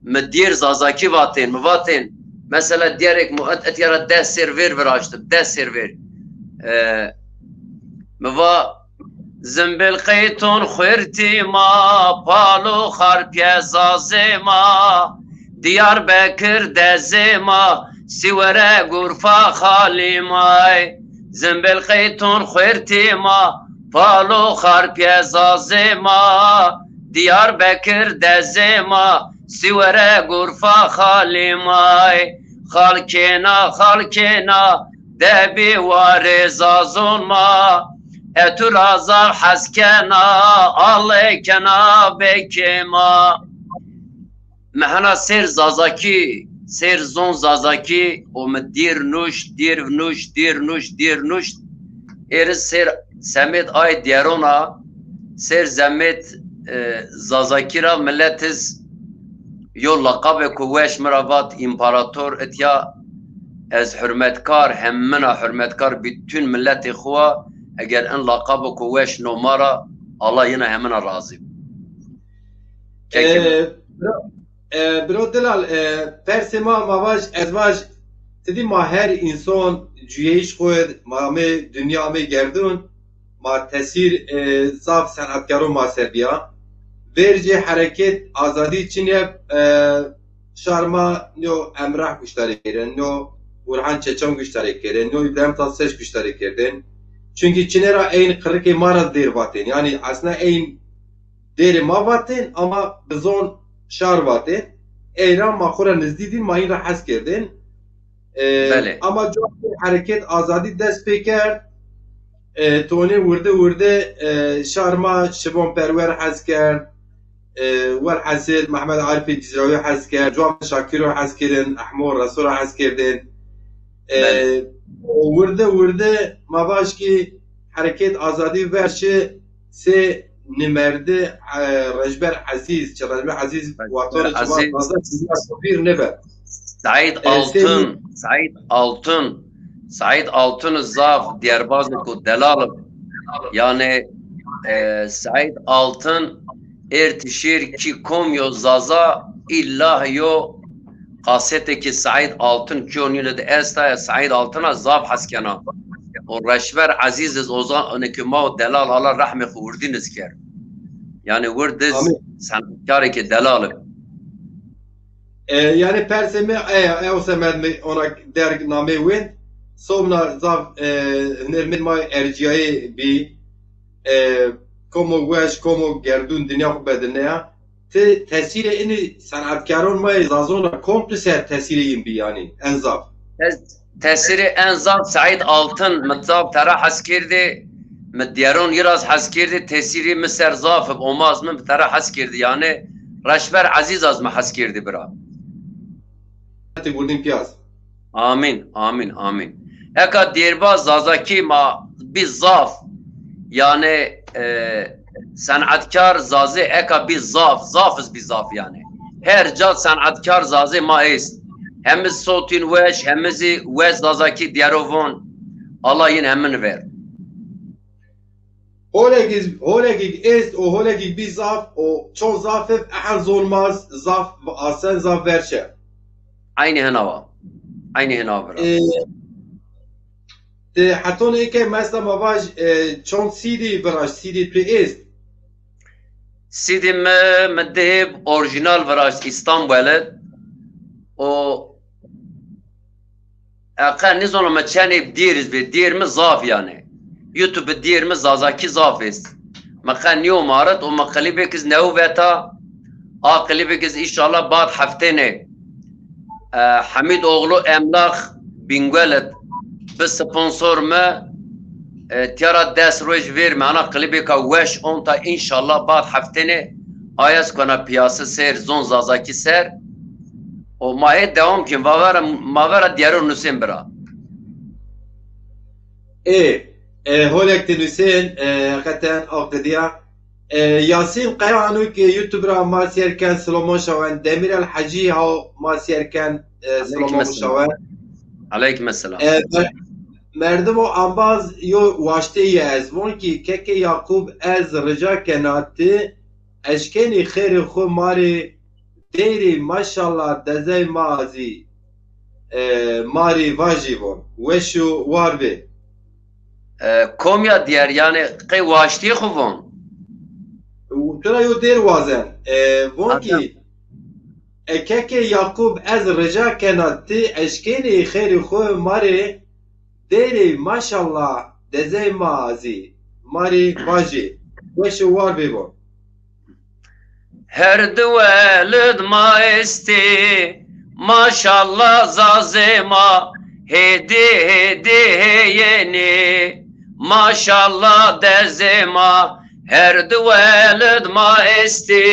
mi dîyêr zazakî vatên, mi vatên, mesela dîyerêk mi et, etîya ra des sêr vêr viraştib, des sêr vêr. E, mi va, Zimbil qeyton xwertî ma, palo xarpîye zazê ma, Diyarbekir dezê ma, Sîwere gurfa xalî may. Zimbil qeyton xwertî ma, palo xarpîye zazê ma, Diyarbekir dezê ma, Sîwere gurfa xalî may. Xalkêna, xalkêna, debî warê zazon ma. Etu ra zaf hes kena, Allê kena bekê ma. Mi hena sêr Zazakî, sêr zon Zazakî û mi dîr nuşt, dîr nuşt, dîr nuşt, dîr nuşt. Êriz sêr semêd ay dîyeron a, sêr zemêd, e, Zazakî ra milet iz yo laqabêko weş mi ra vat împarator, itya ez hurmetkar, hemina hurmetkar bütün miletê xwu a, eger in laqabêko weş no ma ra, Allah yina hemina razî bo. Kekê mi. E, biro, e, biro Dilal, e, persê ma, ma vaj, ez vaj, ti dî ma her înson cuyeyîş xwu, ma amê dinya, amê gerdûn, ma tesîr, e, zaf senetkaron ma ser bîya. Vercê hereket azadî çinê, e, şar ma nîyo Emrah guştarê kerdên, nîyo Burhan Çeçan guştarê kerdên, nîyo Îbrahîm Tatlises guştarê kerdên. Çunkî çinê ra eyn qirikê ma ra dêr vatên. Yanî aslında eyn dêrê ma vatên ama bi zon şar vatên. Ey ra ma xwu ra nizdî dîn, ma în ra hes kerdên. E, Belê. Ama cuwa hereket azadî dest pê kerd, e, tonê wirde wirde, e, şar ma Şibon Perwer hes kerd, e, welhasil Mehmet Arifê Cizrawî hes kerd, cuwa Şakiro hes kirin, Ehmo Reso ra hes kerdên. E, Belê. Û wirde wirde ma vaj kî hereket azadî ver şi, sê nimerde, e, Rejber Ezîz, çi Rejber Ezîz, Rejber wextano ci ma Ezîz. Taze çizîya xo vîr nêbe. Saîd E, sê Altun, Saîd Altun, Saîd Altun zaf dîyerbazêko delal ib. Yanî, e, Saîd Altun êrtî şêr kî kom yo Zaza îlla yo kasetê kî Saîd Altun kîyo nîne de esta ya, Saîd Altun a zaf hes kena. O Reşber Ezîz iz ozan, ine kî ma o delal, Allah rehmê xo wirdîn iz kerd. Yanî wird iz Amîn. Senetkarêkê delal ib. E, yanî persê mi eya, ew semed mi ona derg namê wend. Sobna zaf, e, hunermend ma ercîyayê bî. E, komo weş, komo gerdûn dinya xo bedilneya. Ti tesîrê inî senetkaron ma yê Zazon ra kom tu ser tesîrê yin bî yanî en zaf? Tes-, tesîrê en zaf Saîd Altun, mi zaf tera hes kerdê, mi dîyeron yi ra hes kerdê, tesîrê mi ser zaf ib, omaz mi tera hes kerdê yanî, Reşber Ezîz az mi hes kerdê bira. Ti gurdin piyaz. Amîn, amîn, amîn. Eka dêrbaz Zazakî ma bî zaf. Yanî, e, senetkar Zazê eka bî zaf, zaf iz bî zaf yanî. Her ca senetkar Zazê ma est. Hemi sotîn weş, hemi zî weş Zazakî dîyero von. Allah yin hemini ver. Holekî, holekî est û holekî bî zaf û çon zaf ib, ehl zon ma zaf asen, zaf verşe. Eynî hina wa. Eynî hina wa bira. E, ti heton êkey mesela ma vaj, e, çond C D viraşt, C D tu est? C D mi, mi dib orîjînal viraşt Îstanbul id. O E, qe nêzono mi çenê dêr iz bê, dêr mi zaf yanî. YouTube dêr mi Zazakî zaf est. Mi qe nîyo marit û mi klîbêk iz new veta. A klîbêk iz înşallah bad heftênê, e, Hemîd Oğlu Emlak Bingöl id bi sponsor mi, e, tîya ra des roj vêr mi hena klîbêka weş onta înşallah bad heftênê ay ez kona piyase ser, zon Zazakî ser. O ma hê dewam kên, va vera, ma vera dîyero nusên bira. Ê, e, holek ti nusên, e, heqeten a qidîya. E, Yasîn Kaya Hanuk, e, YouTube ra ma sêr ken, Silomon Şawen, Demîrel Hecî ha ma sêr ken, e, Silomon Şawen. Aleyküm selam. E, mer-, merdimo ambaz yo waştê yê ez von kî, kekê Yaqub ez rica kena ti eşkenî xêrê xwu ma rê deyrî maşallah dezey ma zî, e, ma rî vajî von. Weş û war bê. E, kom ya diyer, yanî qey waştîyê xwu von? Û tu ra yo dêr wazen. E, von kî, e, kekê Yaqûb, ez rica kena ti eşkenê xêrê xwu ma rê dêrê maşallah dezê ma zî ma rê vajê. Weş û war bê von. Her di welid ma estê, maşallah zazê ma, hêdî hêdî hêyenê, maşallah dezê ma. Her di welid ma estê,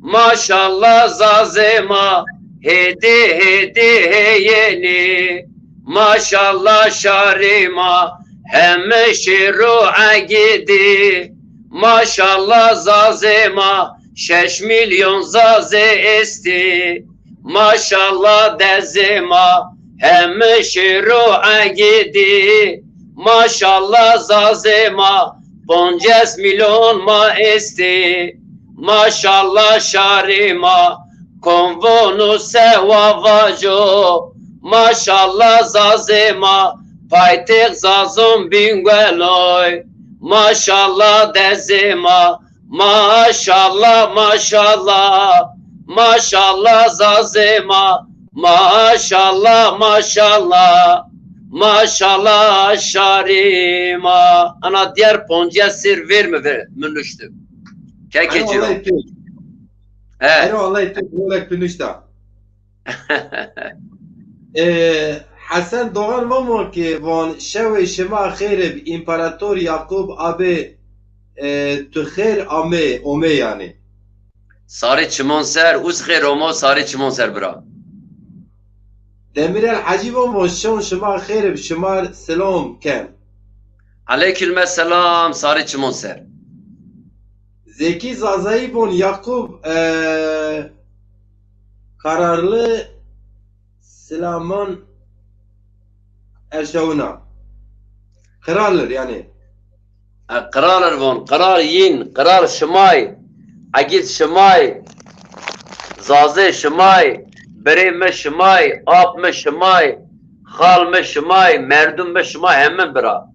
maşallah zazê ma, hêdî hêdî hêyenê, maşallah şarê ma, heme şêr û egîdî. Maşallah zazê ma, şeş mîlyon zazê estê. Maşallah dezê ma, heme şêr û egîdî. Maşallah zazê ma, ponces mîlyon ma estê. Maşallah şarê ma, kom vono sewa vajo. Maşallah zazê ma, paytêx zazon Bîngweloy. Maşallah dezê ma, maşallah, maşallah. Maşallah zazê ma, maşallah, maşallah. Maşallah şarê ma. Ana diyer poncîya sêr vêr mi ver, mi nuştim. Kekê Ero Cîro. Allah'ı tut. He. Ero Allah'ı tut, Molek tu nuşta. E, Hesen Doğan vamo ki von şewê şima xêr ib, İmparator Yaqub abi, e, tu xêr ame, ome yani. Sarê çimon ser, uz xêr omo, sarê çimon ser bira. Demirel Hacî vamo şon şima xêr ib, şima selam ken. Aleyküm selam, sarê çimon ser. Zekî Zazayî von Yaqub, e, kararlı Silaman erşawina. Qiralir yani. E, qiralir von, qirar yin, qirar şimay, egîd şimay, zazê şimay, birê mi şimay, ap mi şimay, xal mi şimay, merdum mi şimay, hemin bira.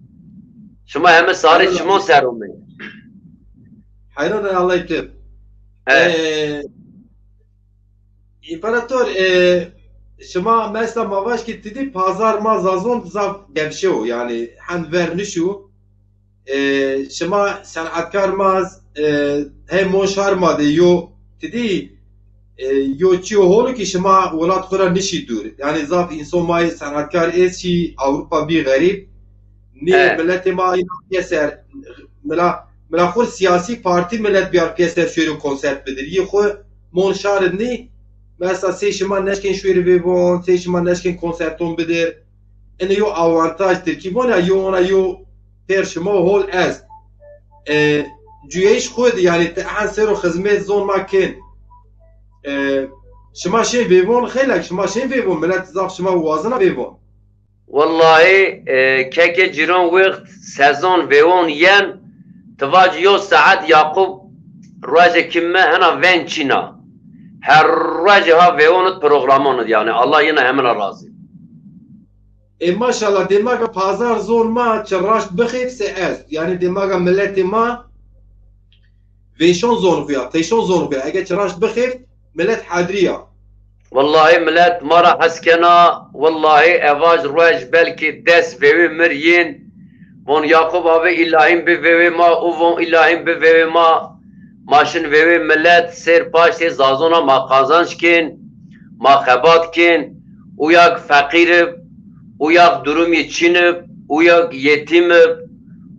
Şima hemin sarê çimon ser ome. Heyran Allah'ı tip. Evet. E, İmparator, e, şima mesela ma vaj ki ti dî pazar ma zazon zaf gevşe o, yani hen ver nişu. E, şima senatkar ma, e, hey mon şar ma de yo ti dî, e, yo çiyo holu ki şima welat xura nişî dûr. Yani zaf insan ma senatkar ez şî Avrupa bî xerîb. Nê He. Miletê ma îna pîyeser, mila, mila xwu siyasî partî milet biyar pîyeser şuêrê konsert bidir. Yê xwu mon şarid nî, mesela sey şima neşkên şuêrê vêvon, sey şima neşkên konserton bidir. Ine yo awantaj tirkî von ya, yo ona yo pêr şima hol est. E, cuyeyîş xwu di, yani ti ehen sero xizmet zon ma kên. E, şima şên vêvon, xeylek şima şên vêvon, milet zaf şima wazina vêvon. Wellahî, e, kekê cîron wext sezon vêwon yen, ti vac yo saet Yaqub ruejê kim mi hena ven çîna. Her ruejê ha vêwon id programon id, yani Allah yina hemina razî. E, maşallah, dêmaga pazar zon ma çi raşt bixêf se est. Yani dêmaga miletê ma vêşon zon xwu ya, teyşon zon xwu ya. Ege çi raşt bixêf, milet hedrî ya. Wellahî milet ma ra hes kena, wellahî evaj ruej belkî des vêwê mir yên. Von Yaqub abi îlahîn bi vêwê ma, û von îlahîn bi vêwê ma. Ma şin vêwê milet, sêr paştê zazona ma qazanç kên, ma xebat kên, û ya ki feqîr ib, û ya ki durumî çin ib, û ya ki yetîm ib,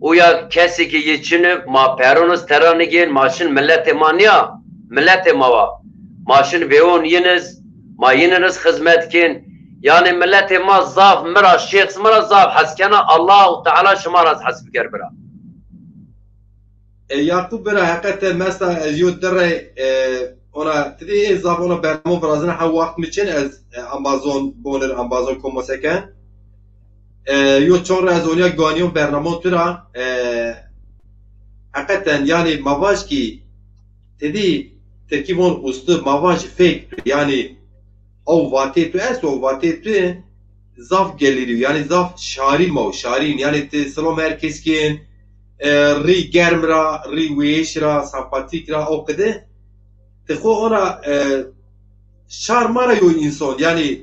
û ya ki kesî ki yê çin ib, ma peron iz tera nigên, ma şin miletê ma nîya, miletê ma wa. Ma şin vêwon yin iz, ma yin iz xizmet kên. Yanî miletê ma zaf mi ra, şêxs mi ra zaf hes kena, Allahu Teala şima ra hes biker bira. E, Yaqub bira, heqete mesela ez yo di rey, e, ona, ti dî ê zaf ona bernamo virazina, ha waxt mi çin ez, e, ambazon bonir, ambazon komo seken. E, yo çon rey ez oniya guaniyon bernamon tu ra, e, heqeten yani ma vaj ki, ti dî tirkî von ustu, ma vaj fake tu, yani o vatê tu est, o vatê tu, zaf gelîrî yo, yanî zaf şarîn ma û şarîn, yanî ti silom her kes kên, e, rî germ ra, rî wêş ra, sempatîk ra, o qide. Ti xo ona, e, şar ma ra yo înson, yanî,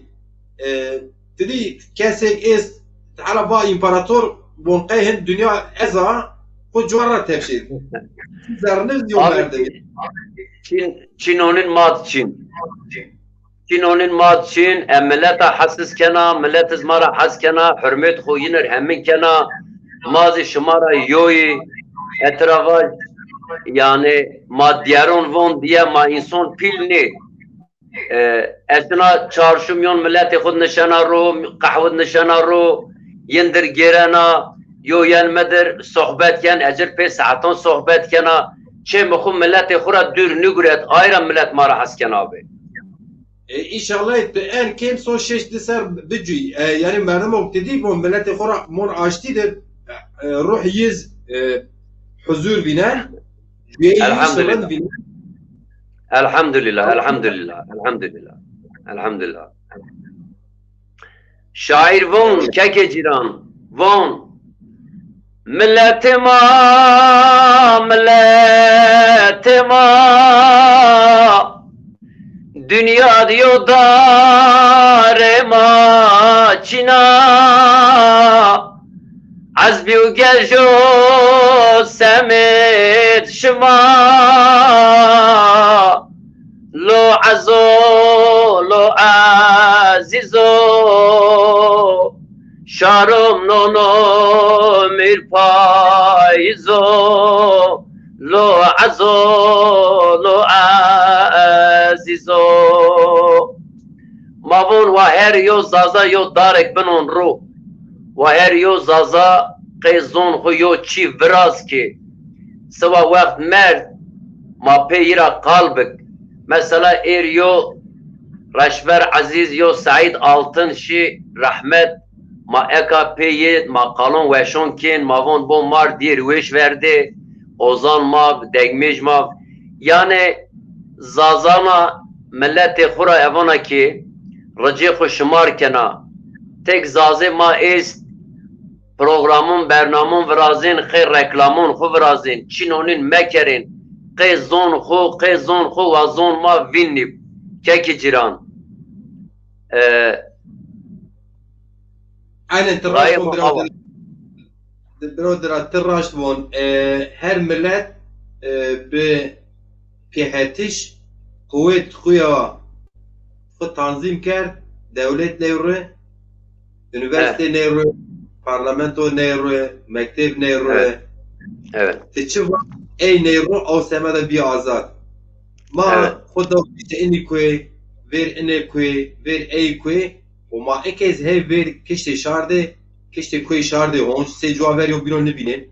e, ti dî kesêk est, hela va împarator, von qey hin dinya ez a, xo cuar ra tepşê. Zerrniz yo merdimî. Çîn, çînonîn ma di çîn. Çînonîn ma di çîn, e, mileta hesiz kena, milet iz ma ra hes kena, hurmet xo yin ir hemin kena, ma zî şima ra yoyî, e, ti ra vaj, yanî ma dîyeron von dîye, ma înson pîl nê. E, ez şina çarşu mîyon miletê xwu di nişena ro, qehwe di nişena ro, yin dir gêrena, yo yen mi dir sohbet ken, ez cir pê saetan sohbet kena. Çê mi xwu miletê xwu ra dûr niguret, ay ra milet ma ra hes kena bê. E, înşallah tu en kêm son şeş di ser bicûy. E, yanî merdimo ti dî von miletê xwu ra mon aştî dir, e, ruh yiz, e, huzur vînen. Cuyê yiz şirin vînen. Elhamdulillah, elhamdulillah, elhamdulillah, elhamdulillah. Şaîr von, kekê cîran, von. Miletê ma, miletê ma, dinya di yo darê ma çîn a. Ezbî û gejo semêd şima. Lo ezo, lo ezîzo, şarom nono mîr payîzo, lo ezo, lo ezîzo. Ma von wa her yo Zaza yo darek binon ro. Wa her yo Zaza qey zon xwu yo çî viraz kê. Siba wext merd, ma pê yi ra qal bik. Mesela êr yo Reşver Ezîz yo Seîd Altın şî rehmet, ma eka pê yi ma qalon weşon kên, ma von bo mar dîr wêş verdê, ozan ma, degmêj ma. Yanê Zazana miletê xwu ra evana kê ricê xwu şimar kena. Tek Zazê ma êst, programon, bernamon virazên, qey reklamon xwu virazên, çînonîn mekerên, qey zon xwu, qey zon xwu wa zon ma vînnî. Kekê cîran. E, Aynen, ti raşt von birader. Birader, ti raşt von. E, her milet, e, bi pêhetiş quwet xwu ya xwu tanzîm kerd, dewlet ney ro, unîversîte ney ro, parlamento ney ro, mekteb ney ro. Evet. Evet. Ti çi va ey ney ro, aw semeda bî azad. Ma xwu daw pîşe inî kuê, vêr inê kuê, vêr ey kuê, û ma ikez hey vêr kiştê şar de, kiştê kuê şar de hon, sey cuwa ver yo bîno nibînên.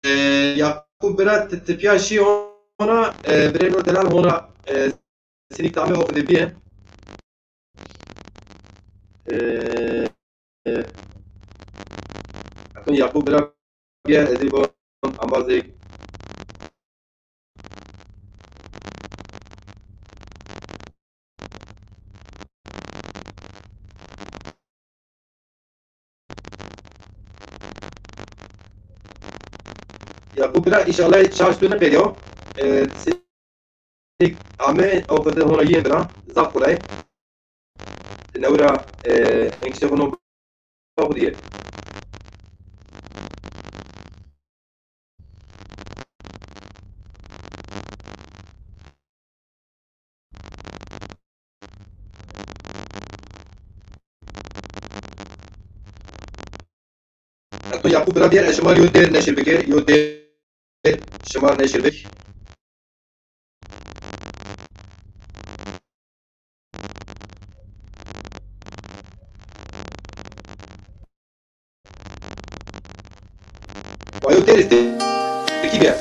E, Yakup bira ti, ti pîya şî hona, e, birê no delal hona, e, sinîk tamê o qide bîye. E, e, Yakup bira bîye, ez ê bo ambazê Ya bu bira, înşallah şarj tu nêqedîyo. E, sê ame o qede hona yên bira. Zaf kolay. Newra, e, enkişte bunu bakıdiye. Heto Yakup bira bîyer, ez şima yo dêr neşir bikir, yo dêr şima neşir bik. Wa yo dêr iz tirkî bîyer.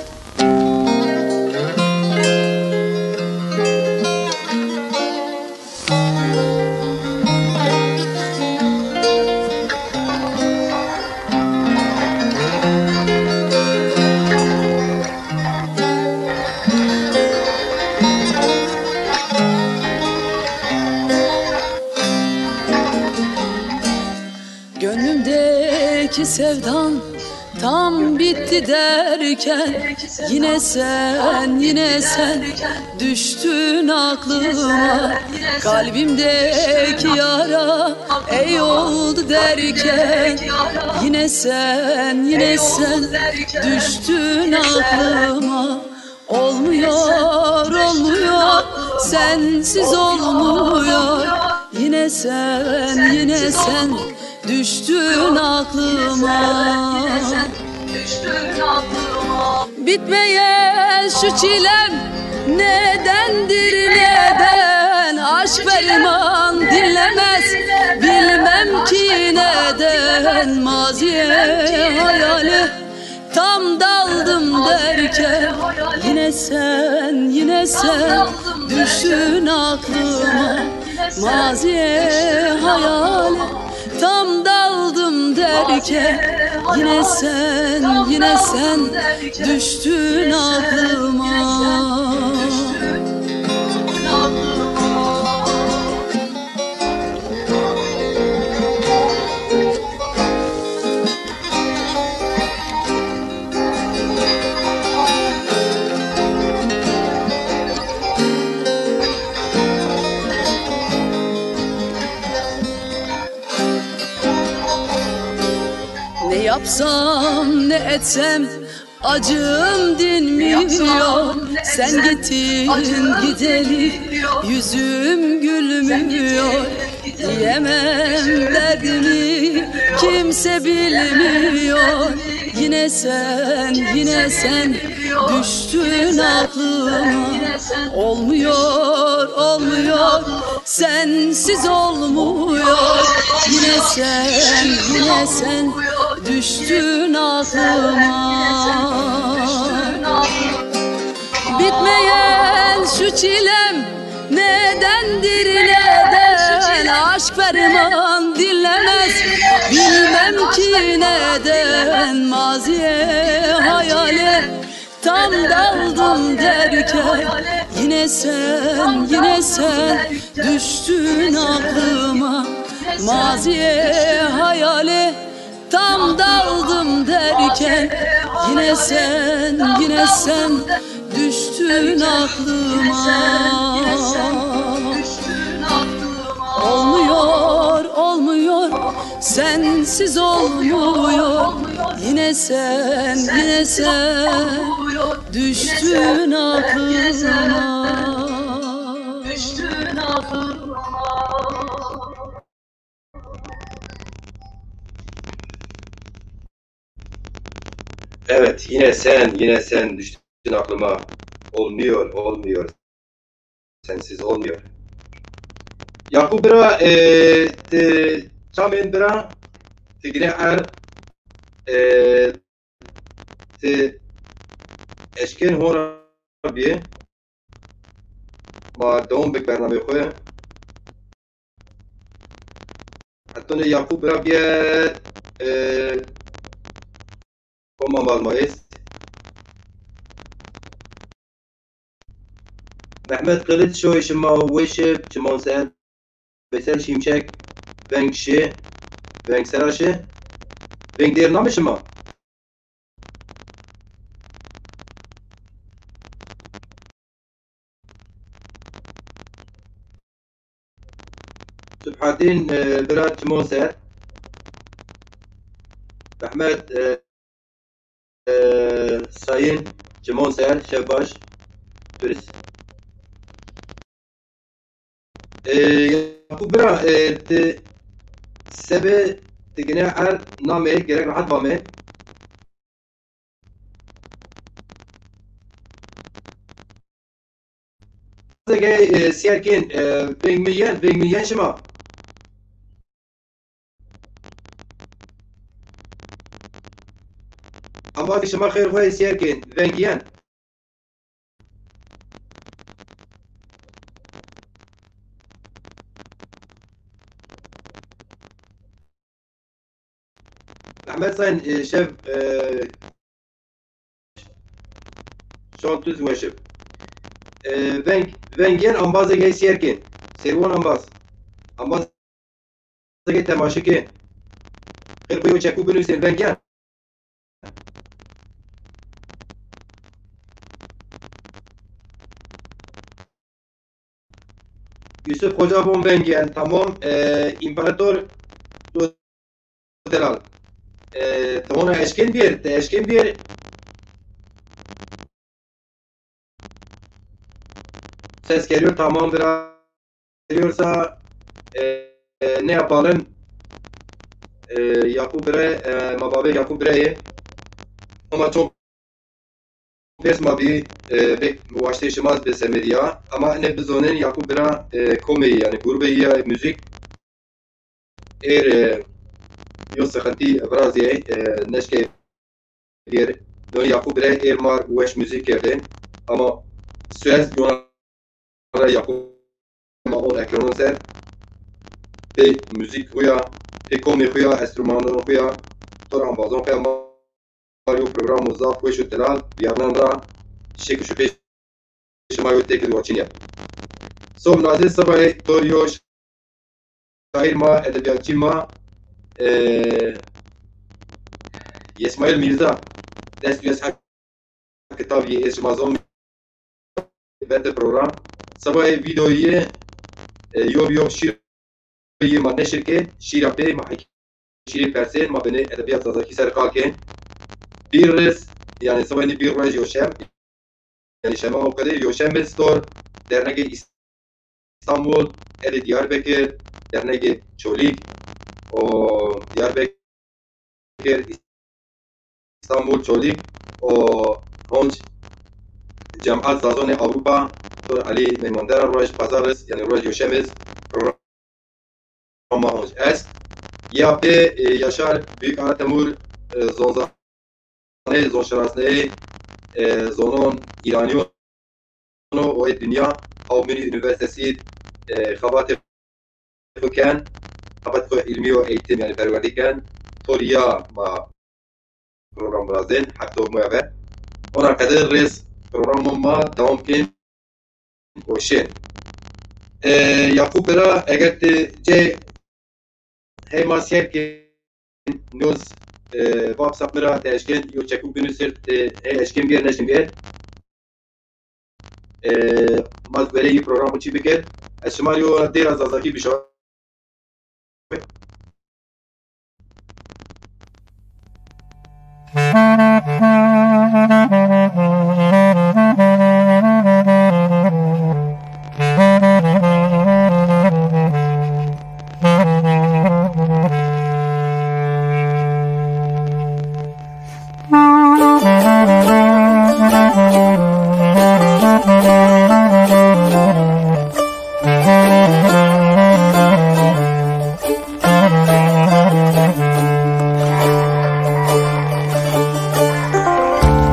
sevdan tam bitti derken, yine sen, yine sen düştün aklıma. Kalbimdeki yara ey oldu derken, yine sen, yine sen düştün aklıma. Olmuyor, olmuyor, sensiz olmuyor. Yine sen, yine sen düştün aklıma. Bitmeyen şu çilem nedendir neden? Aşk ferman dinlemez, bilmem ki neden. Maziye, hayale tam daldım derken, yine sen, yine sen düştün aklıma. Maziye, hayale tam daldım derken, yine sen, yine sen düştün aklıma. Ne yapsam, ne etsem, acım dinmiyor. Sen gittin gideli yüzüm gülmüyor. Diyemem derdimi, kimse bilmiyor. Yine sen, yine sen düştün aklıma. Olmuyor, olmuyor, sensiz olmuyor. Yine sen, yine sen düştün aklıma. Bitmeyen şu çilem nedendir neden? Aşk ferman dinlemez, bilmem ki neden. Maziye, hayale tam daldım derken, yine sen, yine sen düştün aklıma. Maziye, hayale tam daldım derken, yine sen, yine sen düştün aklıma. Olmuyor, olmuyor, sensiz olmuyor. Yine sen, yine sen düştün aklıma. Evet, yine sen, yine sen düştün aklıma. Olmuyor, olmuyor. Sensiz olmuyor. Yakup bira, e, ti çamên bira, ti gine er, e, ti eşkên hora bîye. Ma dewam bik bernameyê xo. Hetanî Yakup bira bîye, e, Koma Malmayês. Mehmet Kılıç şoyê şima weş ib, çiman ser. Veysel Şimşek, veng şi, veng sera şi, veng dêr namê şima. Subhattin, e, bira çimon ser. Mehmet, e, e, Sayın çimon ser, şev baş. Turist. E, Yakup bira, e, ti sebe ti gine er namê gerek rahat vame. Zege, e, siyerkin, e, veng mi yen, veng mi yen şima. Ama şima xêr xo siyerkin, veng yen. Mehmet Sayın, e, şev, e, şantuz weşib. E, veng, veng yen ambazê gey siyerkin. Serwon ambaz. Ambazê gey temaşe ke. Xêr, xo yo çekû binusên vengî ya. Yusuf Xoca von vengî, yani tamam, e, İmparator Delal. E, ti hona eşkên bîyer, ti eşkên bîyer. Ses geliyor, tamam, biraz geliyorsa, e, e, ne yapalım? E, Yakup Bire, e, ma bavê Yakup Bireyê. Ama çok pers ma bî, e, pek waştê şima bi semedî ya. Ama ne bizonin Yakup Bira, e, komeyî, yani grubeyî ya müzik. Êr, e, yo sıkıntı virazîyê, e, neşkê bir. Nonî Yakup Bire êr mar weş müzik kerdên. Ama söz yona ra Yakup ma on ekranın ser. Pê müzik xuya, pê komê xuya, enstrümanın xuya, tor ambazon xuya ma yo programo zaf weş û delal vîyarnan ra şek û şubhê şima yo têkil waçîn ya. Sob nazê sibayê tor yo şair ma, edebiyatçı ma, e, Yesmail Mirza, dest û yesha kitab yê ez şima zon bete program. Sibayê videoyê, e, yo yo şîr yê ma neşir ke, şîra pê ma hekî şîrê persên ma binê edebiyat zazakî ser qal kên. Bir rêz, yani sibayê bir rêz yo şem, yani şema o kadar yo şem biz tor dernegê İstanbul, ede Diyarbekir, dernegê Çolîg o Diyarbekir, İstanbul, Çolîg o honc Cemaat Zazonê Avrupa, tor Alî Meymondera roj pazar rêz, yani roj yo şem iz program ma honc est. Ya pê, e, Yaşar Büyük Ara Temur, e, zonzanê, zonşinasneyê, e, zonon İraniyon o ê dinya, Hawmini Üniversitesi, e, xebatê xo ken, xebatê xo ilmi û eğitim, yani perwerdî ken, tor ya ma program virazên, hefte û moya ver. Ona qeder rêz programon ma dewam kên û şên. E, Yakup Bira, eger ti cê hey ma sêr kên, noz, e, WhatsApp mi ra ti eşkên yo çekû binusir, ti hey eşkên bîyer, neşkên bîyer. E, ma werê yî programu çî bikir. Ez şima yo dêra zazakî bişo.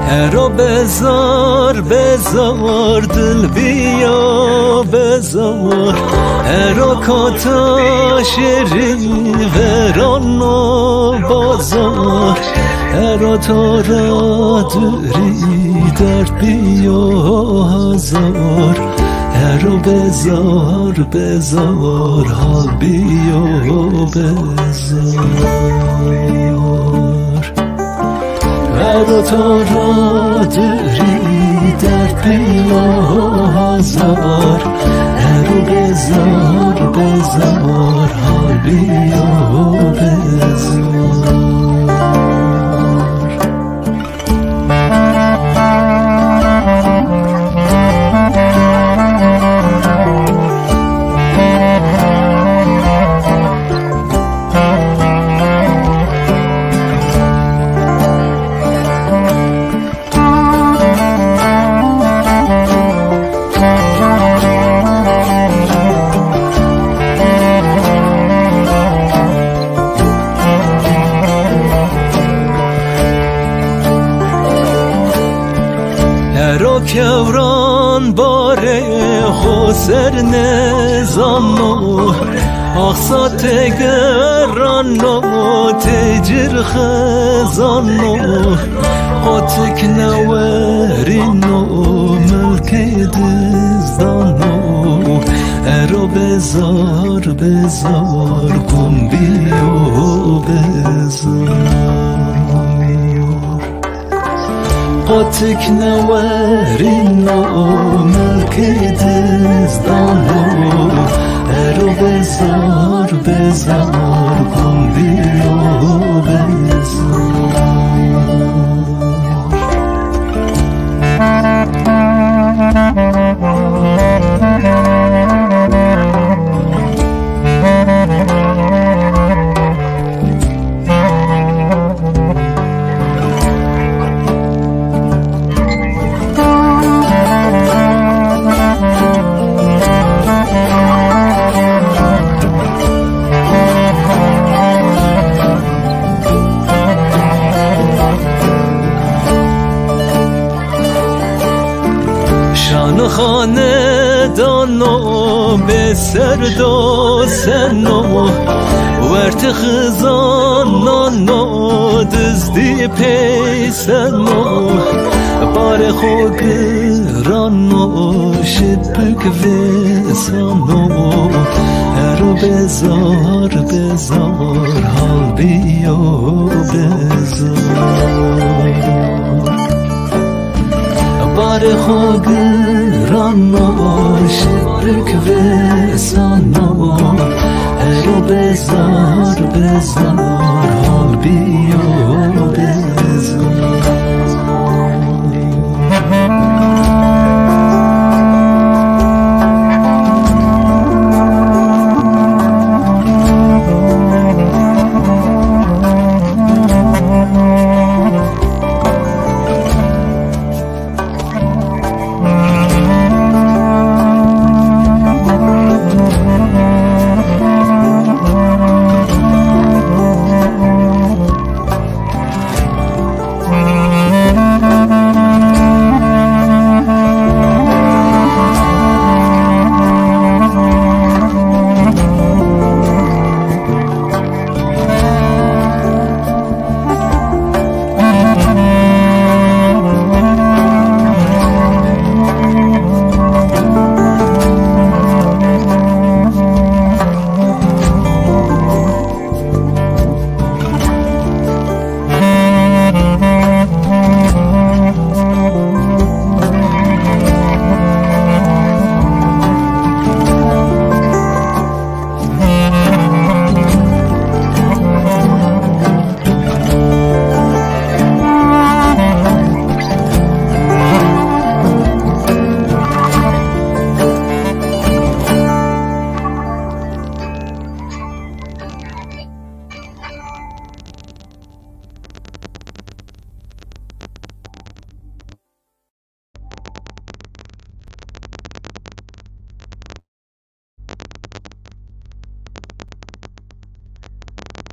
Hero bezar, bezar, dil biya bezar. Hero kata şêrî verano bazar. Hero to ra dûrî derd biyo hazar. Hero bezar, bezar, hal biyo bezar. Hero to ra dûrî derd biyo hazar. Hero bezar, bezar, hal biyo bezar. Hero kewran barê xo ser nêzano, axsa têgerano, têcir xezano, qotik newerîno, milkê dizdano. Hero bezar, bezar, gum biyo bezar. Tik newerîno milkê dizdano, ero bezar bezar gundîyo bezar. Şanê xanedano bêserd o seno, wertê xizanano dizdî peyseno, barê xo giran o şipik vêsano, ero bezar bezar hal bîyo bezar. Barê xo giran o şipik vêsano, ero bezar bezar hal bîyo bezar.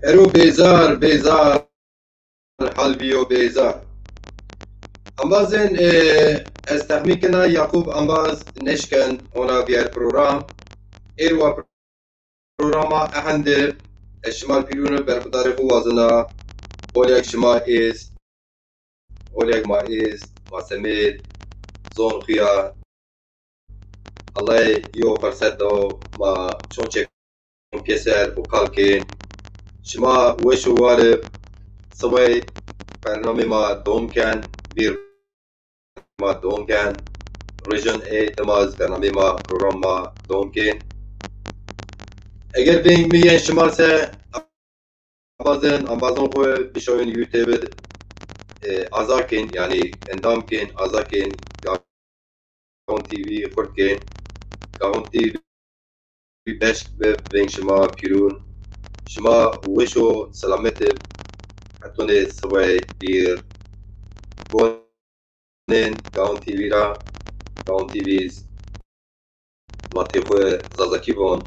Ero bêzar, bêzar, hal bîyo bêzar. Embazên, e, ez texmîn kena Yakûb embaz neşken hona bîyer program. Êr wa programa ehende ez şima pîrûne berxudarê xo wazena. Olyak şima êst, olyak ma êst, ma semêd, zon xuya. Allay yo ferset do ma çon çek pêser û qal kên. Şima weş û war ib. Sibay bernamê ma dom ken, vîr ma dom ken. Rojên ê dima ez bernamê ma, program ma dom kên. Eger veng mi yen şima se, embazên, embazon xwu bişawên YouTube, e, aza kên, yanî endam kên, aza kên, Gavon T V xurt kên, Gavon T V beşk bi veng şima pîrûn. Şima weş û selamet ib. Hetonê sibay bîr. Bonên Gavon T V ra, Gavon T V matê xwu Zazakî von.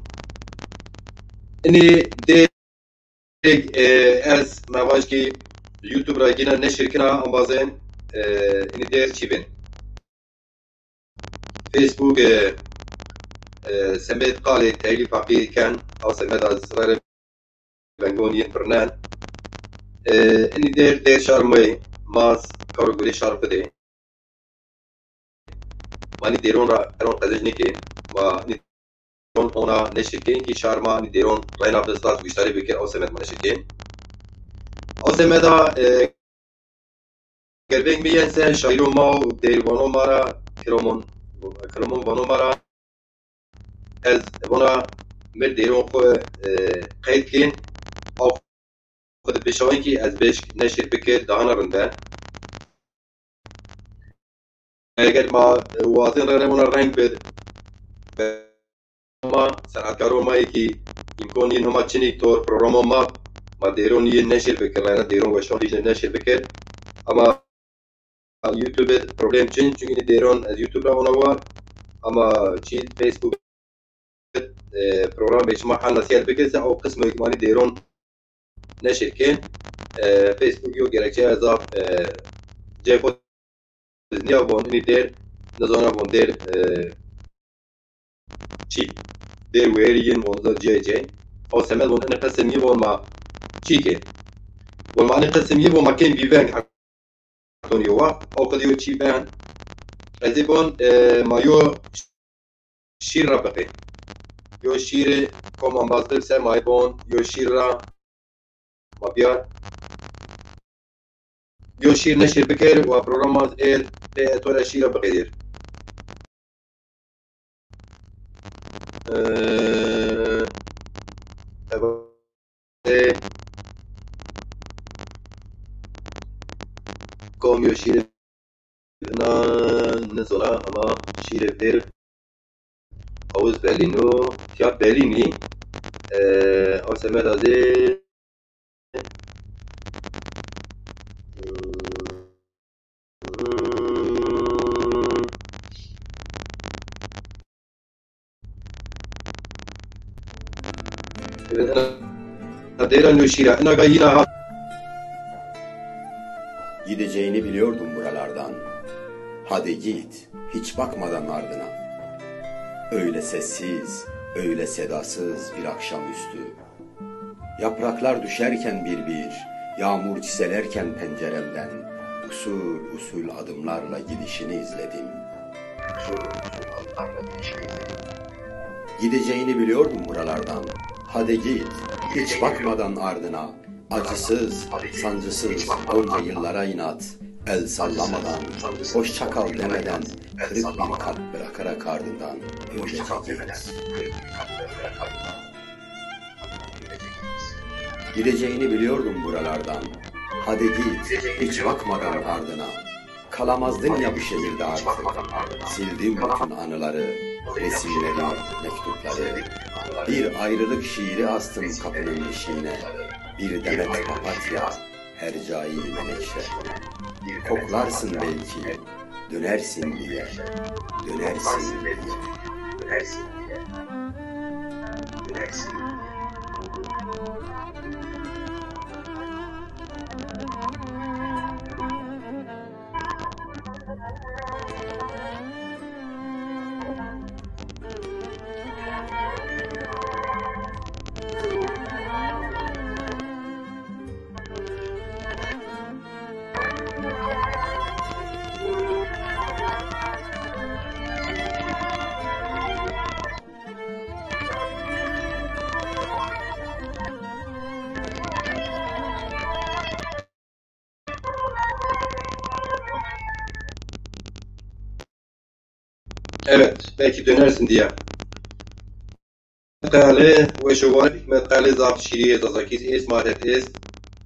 Inî dêrg, e, ez mevaj kî YouTube ra gîna neşir kena embazên, e, inî dêr çî bên. Facebook, e, e, semed qalê teyli faqî ken, aw semed az sirere vengon yên pirnen. E, inî dêr, dêr şar mi, maz karo gurê şar bidê. Ma nî dêron ra eron qezenc nêkên. Ma nî dêron ona neşir kên kî şar ma nî dêron reyna bi saz guştarî bikir, aw semed ma neşir kên. Aw semeda, e, eger veng mi yen se şaîro ma û deyrvano ma ra, kilamon, kilamon vano ma ra, ez vona mi dêron xwu, e, qeyd kên, aw xwu di bişawên kî ez bêşk neşir bikir, dahana rinde. Eger ma, e, wazên re re vona reng bid, ma senatkaro ma yê kî îmkon yên hema çinî tor programa ma, ma dêron yê neşir bikir, reyna dêron weşan rî neşir bikir. Ama YouTube problem çin, çünkü dêron ez YouTube ra ona war. Ama çi Facebook, e, program be şima hal nasiyet bikir se o qismo ki ma nî dêron neşir kên. E, Facebook yo gerekçe zaf, e, cêko niya von inî dêr, nizana von dêr, e, çi? Dêr wêrî yin von da cê cê. O semed von inî qesim yi von ma çi ke? Von ma inî qesim yi von ma kên bîveng. Tonî yo waxt, o qid yo çî ben. Ez ê bon, e, ma yo şîr ra biqê. Yo şîrê kom ambaz bib se ma ê bon, yo şîr ra ma biyar. Yo şîr neşir bikir, wa programa êr, pê eto ra şîra biqêdir. Ee, eba-, e, kom yo şîrê na nizona ama şîrê pêr awuz belîno, ya belînî, e, o semeda zê Dêra nuşîra, ina ga yina ha. Gideceğini biliyordum buralardan. Hadi git, hiç bakmadan ardına. Öyle sessiz, öyle sedasız bir akşamüstü. Yapraklar düşerken bir bir, yağmur çiselerken penceremden usul usul adımlarla gidişini izledim. Usul usul adımlarla gidişini izledim. Gideceğini biliyordum buralardan. Hadi git, hiç bakmadan ardına. Acısız, sancısız, onca yıllara inat. El sallamadan, hoşça kal demeden, kırık bir kalp bırakarak ardından öylece git. Gideceğini biliyordum buralardan. Hadi git, hiç bakmadan ardına. Kalamazdın ya bu şehirde artık. Sildim bütün anıları, resimleri, mektupları. Bir ayrılık şiiri astım kapının eşiğine. Bir demet papatya, hercai menekşe. Koklarsın belki, dönersin diye, dönersin diye, dönersin diye, dönersin diye. Evet, belki dönersin diye. Qelê weş û war, Hikmet Qelê zaf şîrîyê zazakî zî êst, ma het êst.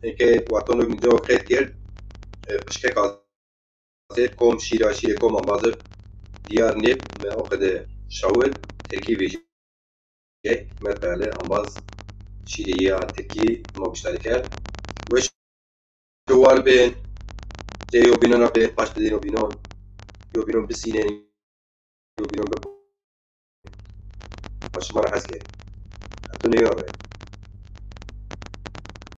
Eke wexto no vîdeo qeyd kerd, e, pişkek azê kom şîra şîrê kom ambazir diyar nêb, me o qede şawir tirkî vêjî. Hikmet Qelê ambaz şîrê ya tirkî ma goşdarî kerd. Weş û war bên, cê yobînan ra bên, paş bidên yobînan, yobînan bisînên, yobînan bi-, ma şima ra hes ke. Heto nêyo re.